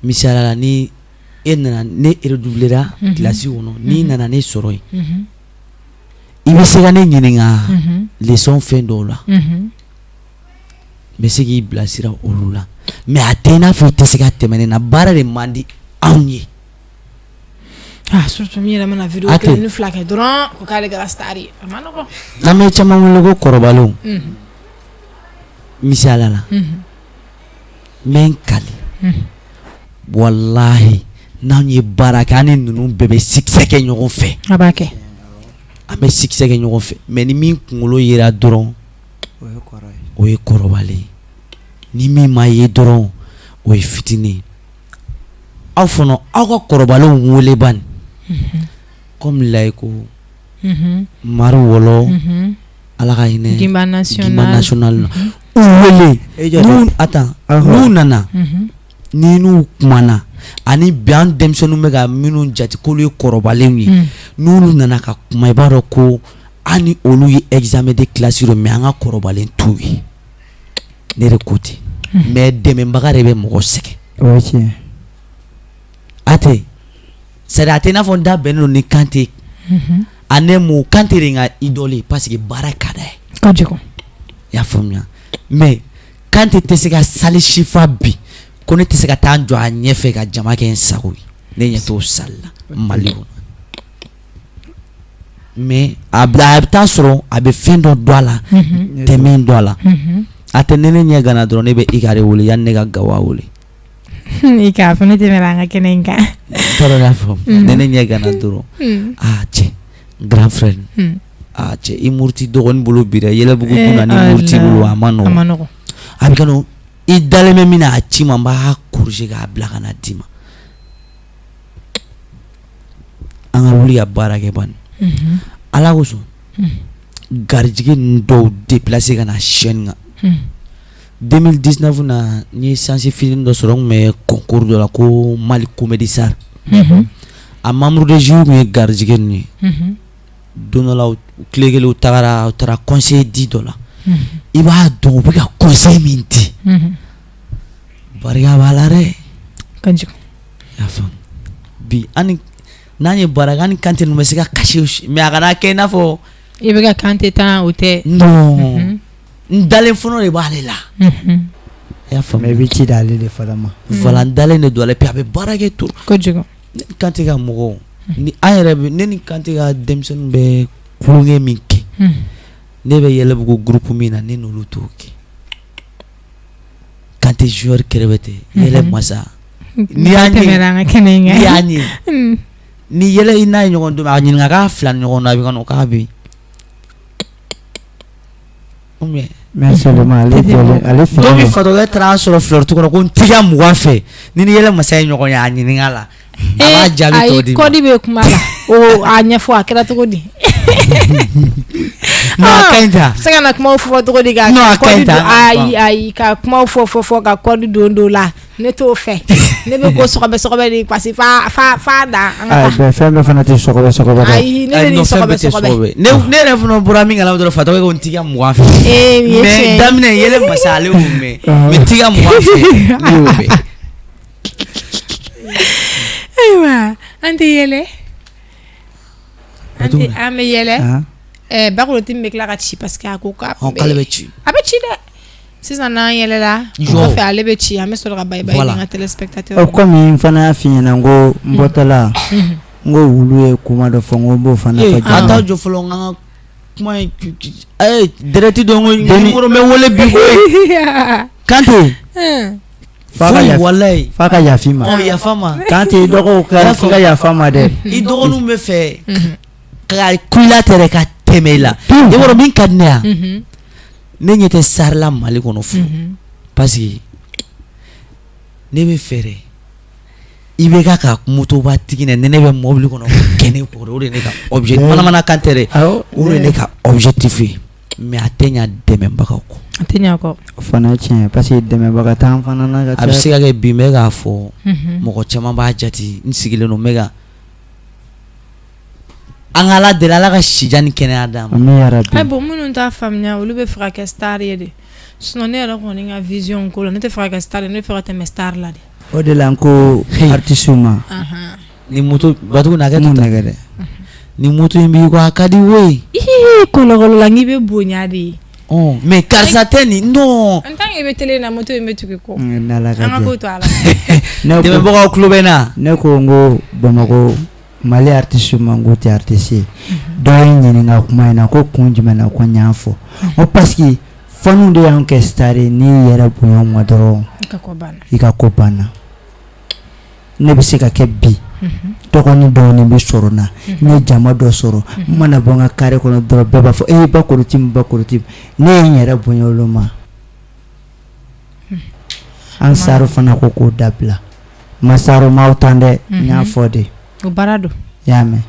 misaliya la, ni e nana, ne redoublera classe kɔnɔ, n'i nana ne sɔrɔ yen, i bɛ se ka ne ɲininka leçon fɛn dɔw la, n bɛ se k'i bilasira olu la. Mais a tɛ i n'a fɔ i tɛ se ka tɛmɛ ne na. Baara de man di anw ye. Ah, surtout min yɛrɛ mana vidéo kelen ni fila kɛ dɔrɔn ko k'ale kɛra star ye, a ma nɔgɔn. N'an bɛ caman wele ko kɔrɔbalenw, misaliya la, n bɛ n kali, walahi, n'anw ye baara kɛ, an ni ninnu bɛɛ bɛ succès kɛ ɲɔgɔn fɛ. A b'a kɛ. An bɛ succès kɛ ɲɔgɔn fɛ. Mais ni min kunkolo yera dɔrɔn, o ye kɔrɔbalen ye, ni min ma ye dɔrɔn, o ye fitinin ye. Aw fana, aw ka kɔrɔbalenw wele bani, comme Layiko, Mari Wɔlɔ, Ala ka hinɛ Gimba National na, u wele n'u, attends, n'u nana, ni n'u kumana, ani bi an denmisɛnninw bɛ ka minnu jate k'olu ye kɔrɔbalenw ye, n'olu nana ka kuma, i b'a dɔn ko an ni olu ye examen de classe dɔ, mais an ka kɔrɔbalen t'u ye. Ne de ko ten, mais dɛmɛbaga de bɛ mɔgɔ sɛgɛn. O ye tiɲɛ. A tɛ, c'est à dire a tɛ i n'a fɔ n da bɛnnen don ni Kante. A ne mo Kante de n ka idole ye, parce que baara ka d'a ye. Kojugu. I y'a faamuya? Mais Kante tɛ se ka salle si fa bi ko ne tɛ se ka taa n jɔ a ɲɛfɛ ka jama kɛ n sago ye. Ne ɲɛ t'o salle la Mali kɔnɔ. Mais a bɛ taa sɔrɔ a bɛ fɛn dɔ don a la, tɛ min don a la. A tɛ ne ɲɛ gana dɔrɔn, ne bɛ Ika de wele yanni ne ka Gawa wele. I k'a fɔ ne tɛmɛna an ka kɛnɛ in kan. Tɔɔrɔ y'a faamu, ne ɲɛ gana dɔrɔn, aa cɛ, grand frère, aa cɛ, i muruti dɔgɔnin bolo bi dɛ, Yɛlɛbugu dun na, ni muruti bolo, a ma nɔgɔn. A bɛ ka i dalen bɛ min na, a ci ma, n b'a corriger k'a bila ka na d'i ma. An ka wuli ka baara kɛ bani. Ala kosɔn, garijɛgɛ ninnu dɔw déplacer ka na chaîne kan. 2019 na, n ye chance fitinin dɔ sɔrɔ, n tun bɛ concours dɔ la ko Mali Comedy Star. A membre de jury tun ye garijɛgɛ ninnu ye. Don dɔ la, tile kelen, u tagara, u taara conseil di dɔ la. I b'a dɔn u bɛ ka conseil min di, barika b'a la dɛ. Kojugu. I y'a faamu? Bi an n'an ye baara kɛ, an ni Kante ninnu bɛ se ka kasi, mais a kana kɛ i n'a fɔ i bɛ ka Kante tan, o tɛ. Non, n dalen fɔlɔ de b'ale la. I y'a faamu? Mais i bɛ ci d'ale de fana ma. Voilà, n dalen de don ale, puis a bɛ baara kɛ trop. Kojugu. Ne ni Kante ka mɔgɔw ni an yɛrɛ bɛ, ne ni Kante ka denmisɛnninw bɛ tulonkɛ min kɛ. Ne bɛ Yɛlɛbugu groupe min na, ne n'olu t'o kɛ. Kante Junior Kɛrɛbɛtɛ, Yɛlɛ masa. N'i y'a ye, tɛmɛna an ka kɛnɛ in kan. N'i y'a ye, ni yɛlɛ i n'a ye ɲɔgɔn dɔn, a ɲininka k'a fila ni ɲɔgɔn na, a bɛ ka nɔ k'a bɛ yen. Ou bien Mais seulement ale jɔlen, ale don min fini fatɔkɛ taara an sɔrɔ fleur kɔnɔ ko n t'i ka 20 fɛ, ni ni Yɛlɛ masa ye ɲɔgɔn ye, a ɲininka la, a b'a jaabi tɔ di ma. Kɔdi bɛ kuma la, o a ɲɛfɔ a kɛra cogo di? Non, a ka ɲi ta. Se ka na kumaw fɔ cogo di ka Non, a ka ɲi kɔdi ta. don, ayi ayi, ka kumaw fɔ fɔ fɔ ka kɔdi don dɔ la, ne t'o fɛ. Ne bɛ ko sɔgɔbɛ sɔgɔbɛ de, parce que fa fa fa dan an ka Ayi, taa. bɛɛ fɛn bɛɛ fana tɛ sɔgɔbɛ sɔgɔbɛ dɛ. Ayi, ne de Ayi, ni non, fɛn sɔgɔbɛ bɛɛ tɛ sɔgɔbɛ. sɔgɔbɛ. Ne yɛrɛ fana bɔra min kalama dɔrɔn, fatɔkɛ ko n t'i ka 20 fɛ. Ee, nin ye Mais tiɲɛ ye. daminɛ Yɛlɛ masa, ale y'o mɛn, mais n t'i ka 20 fɛ, ne y'o mɛn. Ayiwa, an tɛ yɛlɛ, an tɛ an bɛ yɛlɛ. Ah. Bakɔrɔti min bɛ tila ka ci, parce que a ko k'a Ɔn, k'ale bɛ ci. A bɛ ci dɛ. Sisan n'an yɛlɛla, o Jɔ. kɔfɛ ale bɛ ci, an bɛ sɔrɔ ka bye bye Voilà. di an ka téléspectateur Ɔ ma. komi n fana y'a f'i ɲɛna, n ko n bɔtɔla, n ko wulu ye kuma dɔ fɔ, n ko n b'o fana Ee, fɔ an jama. t'a jɔ fɔlɔ, n ka kuma in, ee, direct dɔn ko Deni- numéro bɛ wele bi koyi. Kante. F'a ka Foyi, yafa, walayi. f'a ka yafa i ma. Ɔ, yafa ma. Kante, i dɔgɔw ka f'i ka yafa ma dɛ. I dɔgɔninw bɛ fɛ ka ku i la tɛrɛ ka tɛmɛ i la. I b'a dɔn min ka di ne ye, ne ɲɛ tɛ star la Mali kɔnɔ fu, parce que ne bɛ fɛɛrɛ i bɛ ka motoba tigi nɛ, ni ne bɛ mobili kɔnɔ kɛ ne kɔrɔ, o de ye ne ka objectif. Manamana kan tɛ dɛ, o de ye ne ka objectif ye, mais a tɛ ɲa dɛmɛbagaw kɔ. A tɛ ɲa kɔ. O fana ye tiɲɛ ye, parce que dɛmɛbaga t'an fana na ka A bɛ se caya. ka kɛ bi n bɛ k'a fɔ, mɔgɔ caman b'a jate n sigilen don n bɛ ka an ka Ala deli, Ala ka sijan ni kɛnɛya d'an ma. Ami yarabi. Ayi, bon, minnu t'a faamuya, olu bɛ fɛ ka kɛ star ye de. Sinon ne yɛrɛ kɔni ka vision ko la, ne tɛ fɛ ka kɛ star ye, ne bɛ fɛ ka tɛmɛ star la de. O de la n ko artiste ma. Ni moto batugu na kɛ Mun nɛgɛ dɛ. Ni moto in b'i kɔ, a ka di woyi. Ii, kɔlɔkɔlɔ la, n'i bɛ bonya de ye. Ɔ, mais karisa tɛ nin, non. En tant que i bɛ télé na, moto in bɛ tugu i kɔ. N'Ala ka An ka jɛ. ko to a la. Ne ko Dɛmɛbagaw tulo bɛ n na. Ne ko n ko Bamakɔ Mali artiste ma, n ko tɛ artiste ye. Dɔ ye n ɲininka kuma in na ko kun jumɛn na, ko n y'a fɔ. N ko parce que fanu de y'anw kɛ star ye, n'i yɛrɛ bonya ma dɔrɔn, I ka ko banna. I ka ko banna. Ne bɛ se ka kɛ bi dɔgɔnin dɔɔnin bɛ sɔrɔ n na, n ye jama dɔ sɔrɔ, n mana bɔ n ka carré kɔnɔ dɔrɔn, bɛɛ b'a fɔ ee, Bakɔrɔti, Bakɔrɔti. Ne ye n yɛrɛ bonya olu ma. An saro fana ko k'o dabila. Masaro m'aw tan dɛ, n y'a fɔ de. O baara don. I y'a mɛn?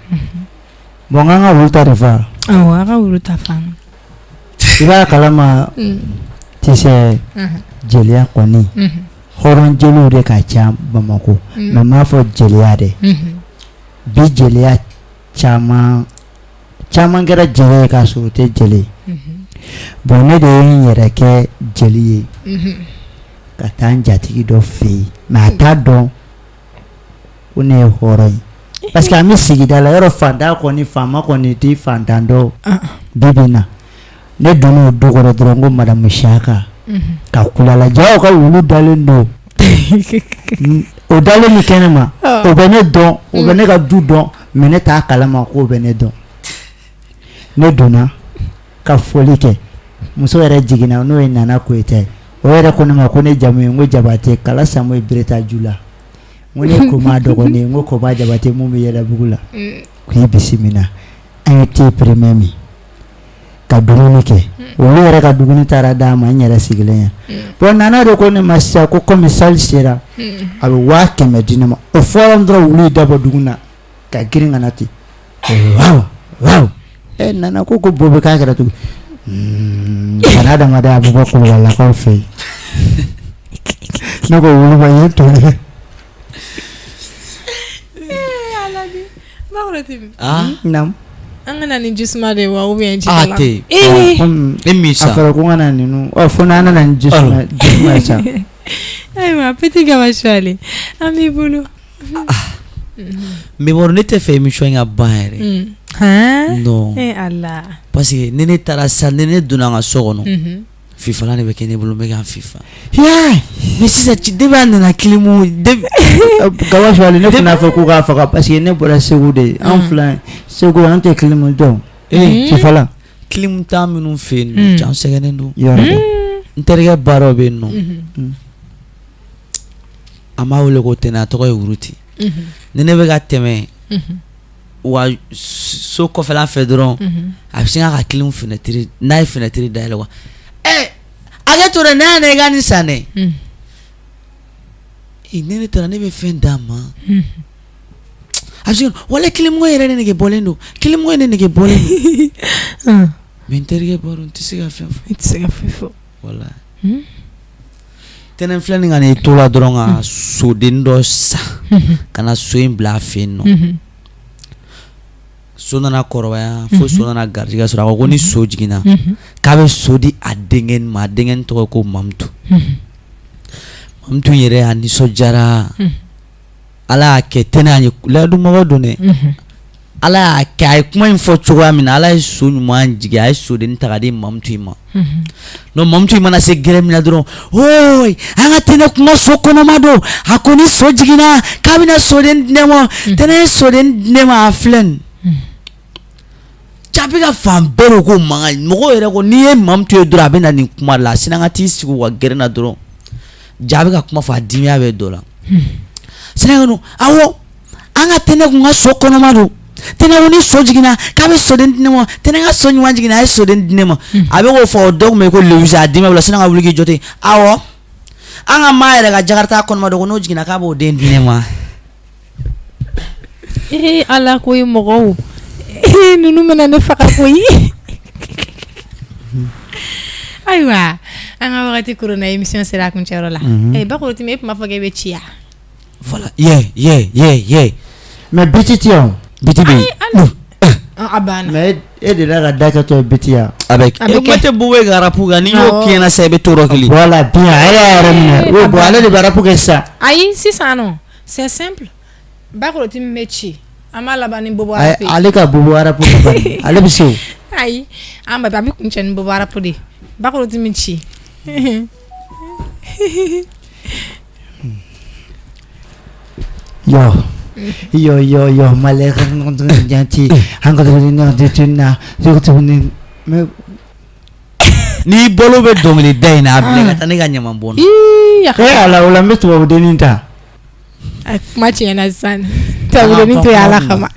Bon, n k'an ka wulu ta de fa. Awɔ, a ka wulu ta fan. I b'a kalama tisɛ, jeliya kɔni, hɔrɔn jeliw de ka ca Bamakɔ, mais n m'a fɔ jeliya dɛ. Bi jeliya caman caman kɛra jeli ye k'a sɔrɔ o tɛ jeli ye. Bon, ne de ye n yɛrɛ kɛ jeli ye ka taa n jatigi dɔ fɛ yen, mais a t'a dɔn ko ne ye hɔrɔn ye, parce que an bɛ sigida la, yɔrɔ fantan kɔni, faama kɔni tɛ fantan dɔn. Bi bi in na, ne donna o du kɔnɔ dɔrɔn, ko madame Siaka, ka kulala jaw ka wulu dalen don, o dalen ni kɛnɛ ma, o bɛ ne dɔn, o bɛ ne ka du dɔn, mais ne t'a kalama k'o bɛ ne dɔn. Ne donna ka foli kɛ, muso yɛrɛ jiginna, n'o ye Nana Koyita ye. O yɛrɛ ko ne ma ko ne jamu ye, n ko Jabate, kala Samu ye Bereta ju la, n ko ne ye Koma dɔgɔnin ye, n ko Koma Jabate mun bɛ Yɛlɛbugu la. K'i bisimila, an ye thé premier min ka dumuni kɛ, olu yɛrɛ ka dumuni taara d'a ma, n yɛrɛ sigilen yan. Bon, Nana de ko ne ma sisan ko komi sali sera, a bɛ 100 000 di ne ma. O fɔra dɔrɔn, wulu y'i dabɔ dugu na ka girin ka na ten, waaw waaw. E Nana ko bo bɛ k'a kɛra cogo kana adamadenya, a bɛ bɔ Kulubalilakaw fɛ yen. Ne ko wulu ma ye to dɛ. Naamu. An ka na ni jisuma de wa, ou bien ji A kalan? tɛ. Ee. E min A sa. fɔra ko n ka na ninnu, ɔ, fo n'an nana ni jisuma jisuma ye sa. Ayiwa, Petit Gaba Suwale, an b'i bolo. Mais bon, ne tɛ fɛ émission in ka ban yɛrɛ. Han? Non. Eh Ala. Parce que ni ne taara sisan, ni ne donna an ka so kɔnɔ, fifalan de bɛ kɛ ne bolo, n bɛ k'an fifa. Mais sisan depuis a nana clim Gaba Suwale, ne tun y'a fɔ k'u k'a faga, parce que ne bɔra Segu de, an fila Segu, an tɛ clim dɔn. Fifalan. Clim t'an minnu fɛ yen cɛ an sɛgɛnnen don. N terikɛ ba dɔ bɛ yen nɔ, an b'a wele ko Tɛnɛ, a tɔgɔ ye Wuruti. Ni ne bɛ ka tɛmɛ wa so kɔfɛla fɛ dɔrɔn, a bɛ sin k'a ka clim fenêtre, n'a ye fenêtre dayɛlɛ wa, ɛ hakɛ to dɛ, ne y'a i ka nin san dɛ. Ni ne taara, ne bɛ fɛn d'a ma, a bɛ sin wala clim ko yɛrɛ ne nege bɔlen don, clim ko ne nege bɔlen don. Mais n terikɛ ba don, n tɛ se ka fɛn fɔ. I tɛ se ka fɛn fɔ. Wala Tɛnɛ filɛ nin ka n'i to la dɔrɔn ka soden dɔ san ka na so in bila a fɛ yen nɔ. So nana kɔrɔbaya fo so nana garijɛgɛ sɔrɔ. A ko ko ni so jiginna, k'a bɛ so di a denkɛ ma. A denkɛ tɔgɔ ko Mamutu. Mamutu yɛrɛ, a nisɔndiyara. Ala y'a kɛ, Tɛnɛ ye ladumɔgɔ don dɛ. Ala y'a kɛ, a ye kuma in fɔ cogoya min na, Ala ye so ɲuman jigin, a ye soden ta ka di Mamutu in ma. Donc Mamutu in mana se gɛrɛn min na dɔrɔn, ooyi, an ka Tɛnɛ kuma so kɔnɔma don, a ko ni so jiginna k'a bɛna soden di ne ma. Tɛnɛ ye soden di ne ma, a filɛ nin jaabi ka fan bɛɛ de ko mankan. Mɔgɔw yɛrɛ ko n'i ye Mamutu ye dɔrɔn, a bɛ na nin kuma la. A sinna ka t'i sigi u ka gɛrɛn na dɔrɔn, jaabi ka kuma fɔ, a dimiya bɛ dɔ la. Sina awɔ, an ka Tɛnɛ kun ka so kɔnɔma don. Tɛnɛ ko ni so jiginna k'a bɛ soden di ne ma. Tɛnɛ ka so ɲuman jiginna, a ye soden di ne ma. A bɛ k'o fɔ, o dɔ tun bɛ yen ko Lewisi, a dimi b'a la. Sina ka wuli k'i jɔ ten, awɔ, an ka maa yɛrɛ ka jakarita kɔnɔma don, ko n'o jiginna k'a b'o den di ne ma. Ee Ala, ko ye mɔgɔw ninnu bɛna ne faga koyi. Ayiwa, an ka wagati koronna, émission sera a kuncɛyɔrɔ la. Bakɔrɔ Timi, e tun b'a fɔ k'e bɛ ci ya. Voilà, yeah yeah yeah yeah. Mais beat tɛ yan o. Beat bɛ yen. A banna. Mais e delila ka da kɛtɔ ye beat ya. A bɛ kɛ. E kuma tɛ Bobo ka rap kan, n'i y'o kɛ n na sisan, i bɛ to yɔrɔ kelen. Voilà bien, a y'a yɛrɛ minɛ. O bon, ale de bɛ rap kɛ sisan. Ayi, sisan nɔ, c'est simple. Bakɔrɔ Timi bɛ ci. An b'a laban ni Bobo rap ye. Ale ka Bobo rap ale bɛ se o. Ayi, an ba a bɛ kuncɛ ni Bobo rap de ye. Bakɔrɔ Timi ci. Yo, yo, yo, yo, malheur, gentil, na, N'i bolo bɛ dɔnkili da in na, a bila ka taa ne ka ɲama bɔn na. E Ala, o la n bɛ tubabudennin ta. A kuma tiɲɛna sisan, tubabudennin to yen Ala kama.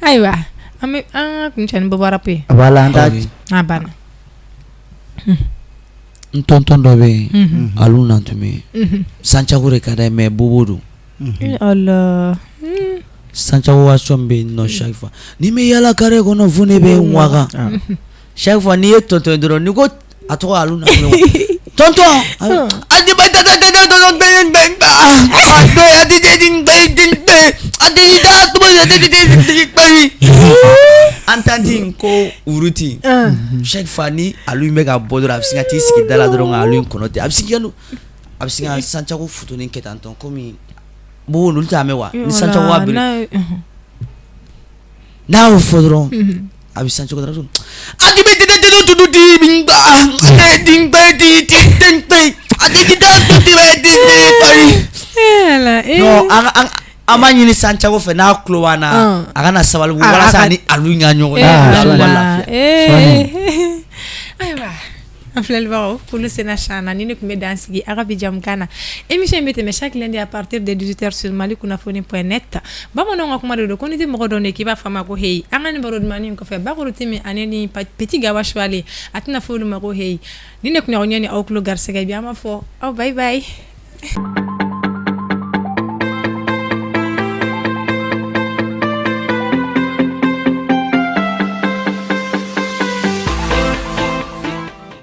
Ayiwa, an bɛ an ka kuncɛ ni Bobo rap ye. Voilà, an t'a. A banna. N tonton dɔ bɛ yen, Alu Nantume, Sancago de ka d'a ye, mais Bobo don. Ala. Sancago ka son bɛ yen nɔ, chaque fois ni n bɛ yala carré kɔnɔ, fo ne bɛ n waga. Chaque fois n'i ye tonton ye dɔrɔn, n'i ko a tɔgɔ Alu Nantume, tonton an tanti ko Wuruti, chaque fois ni Alu in bɛ ka bɔ dɔrɔn, a bɛ sin ka t'i sigi da la dɔrɔn ka Alu in kɔnɔ ten. A bɛ sin ka a bɛ sin ka Sancago photo nin kɛ tan tɔ, komi Bobo olu t'a mɛn wa, ni Sancago ka bere n'a y'o fɔ dɔrɔn, a bɛ Sancago dɔrɔn an b'a ɲini Sancago fɛ, n'a tulo b'an na, a ka na Sabalibugu walasa a ni Alu ka ɲɔgɔn ye. Ayiwa, an filɛlibagaw, kulu sena sana ni ne tun bɛ dan sigi a ka bi jamukan na. Émission in bɛ tɛmɛ chaque lundi à partir de 18h sur malikunnafoni.net. Bamananw ka kuma de don ko n'i tɛ mɔgɔ dɔn de, k'i b'a fɔ a ma ko heyi. An ka nin baro dumannin in kɔfɛ, Bakɔrɔ Timi ani ni Petit Gawa Suwale, a tɛna fɔ olu ma ko heyi. Ni ne tun y'aw ɲɛ ni aw tulo garisɛgɛ bi, an b'a fɔ aw bye bye.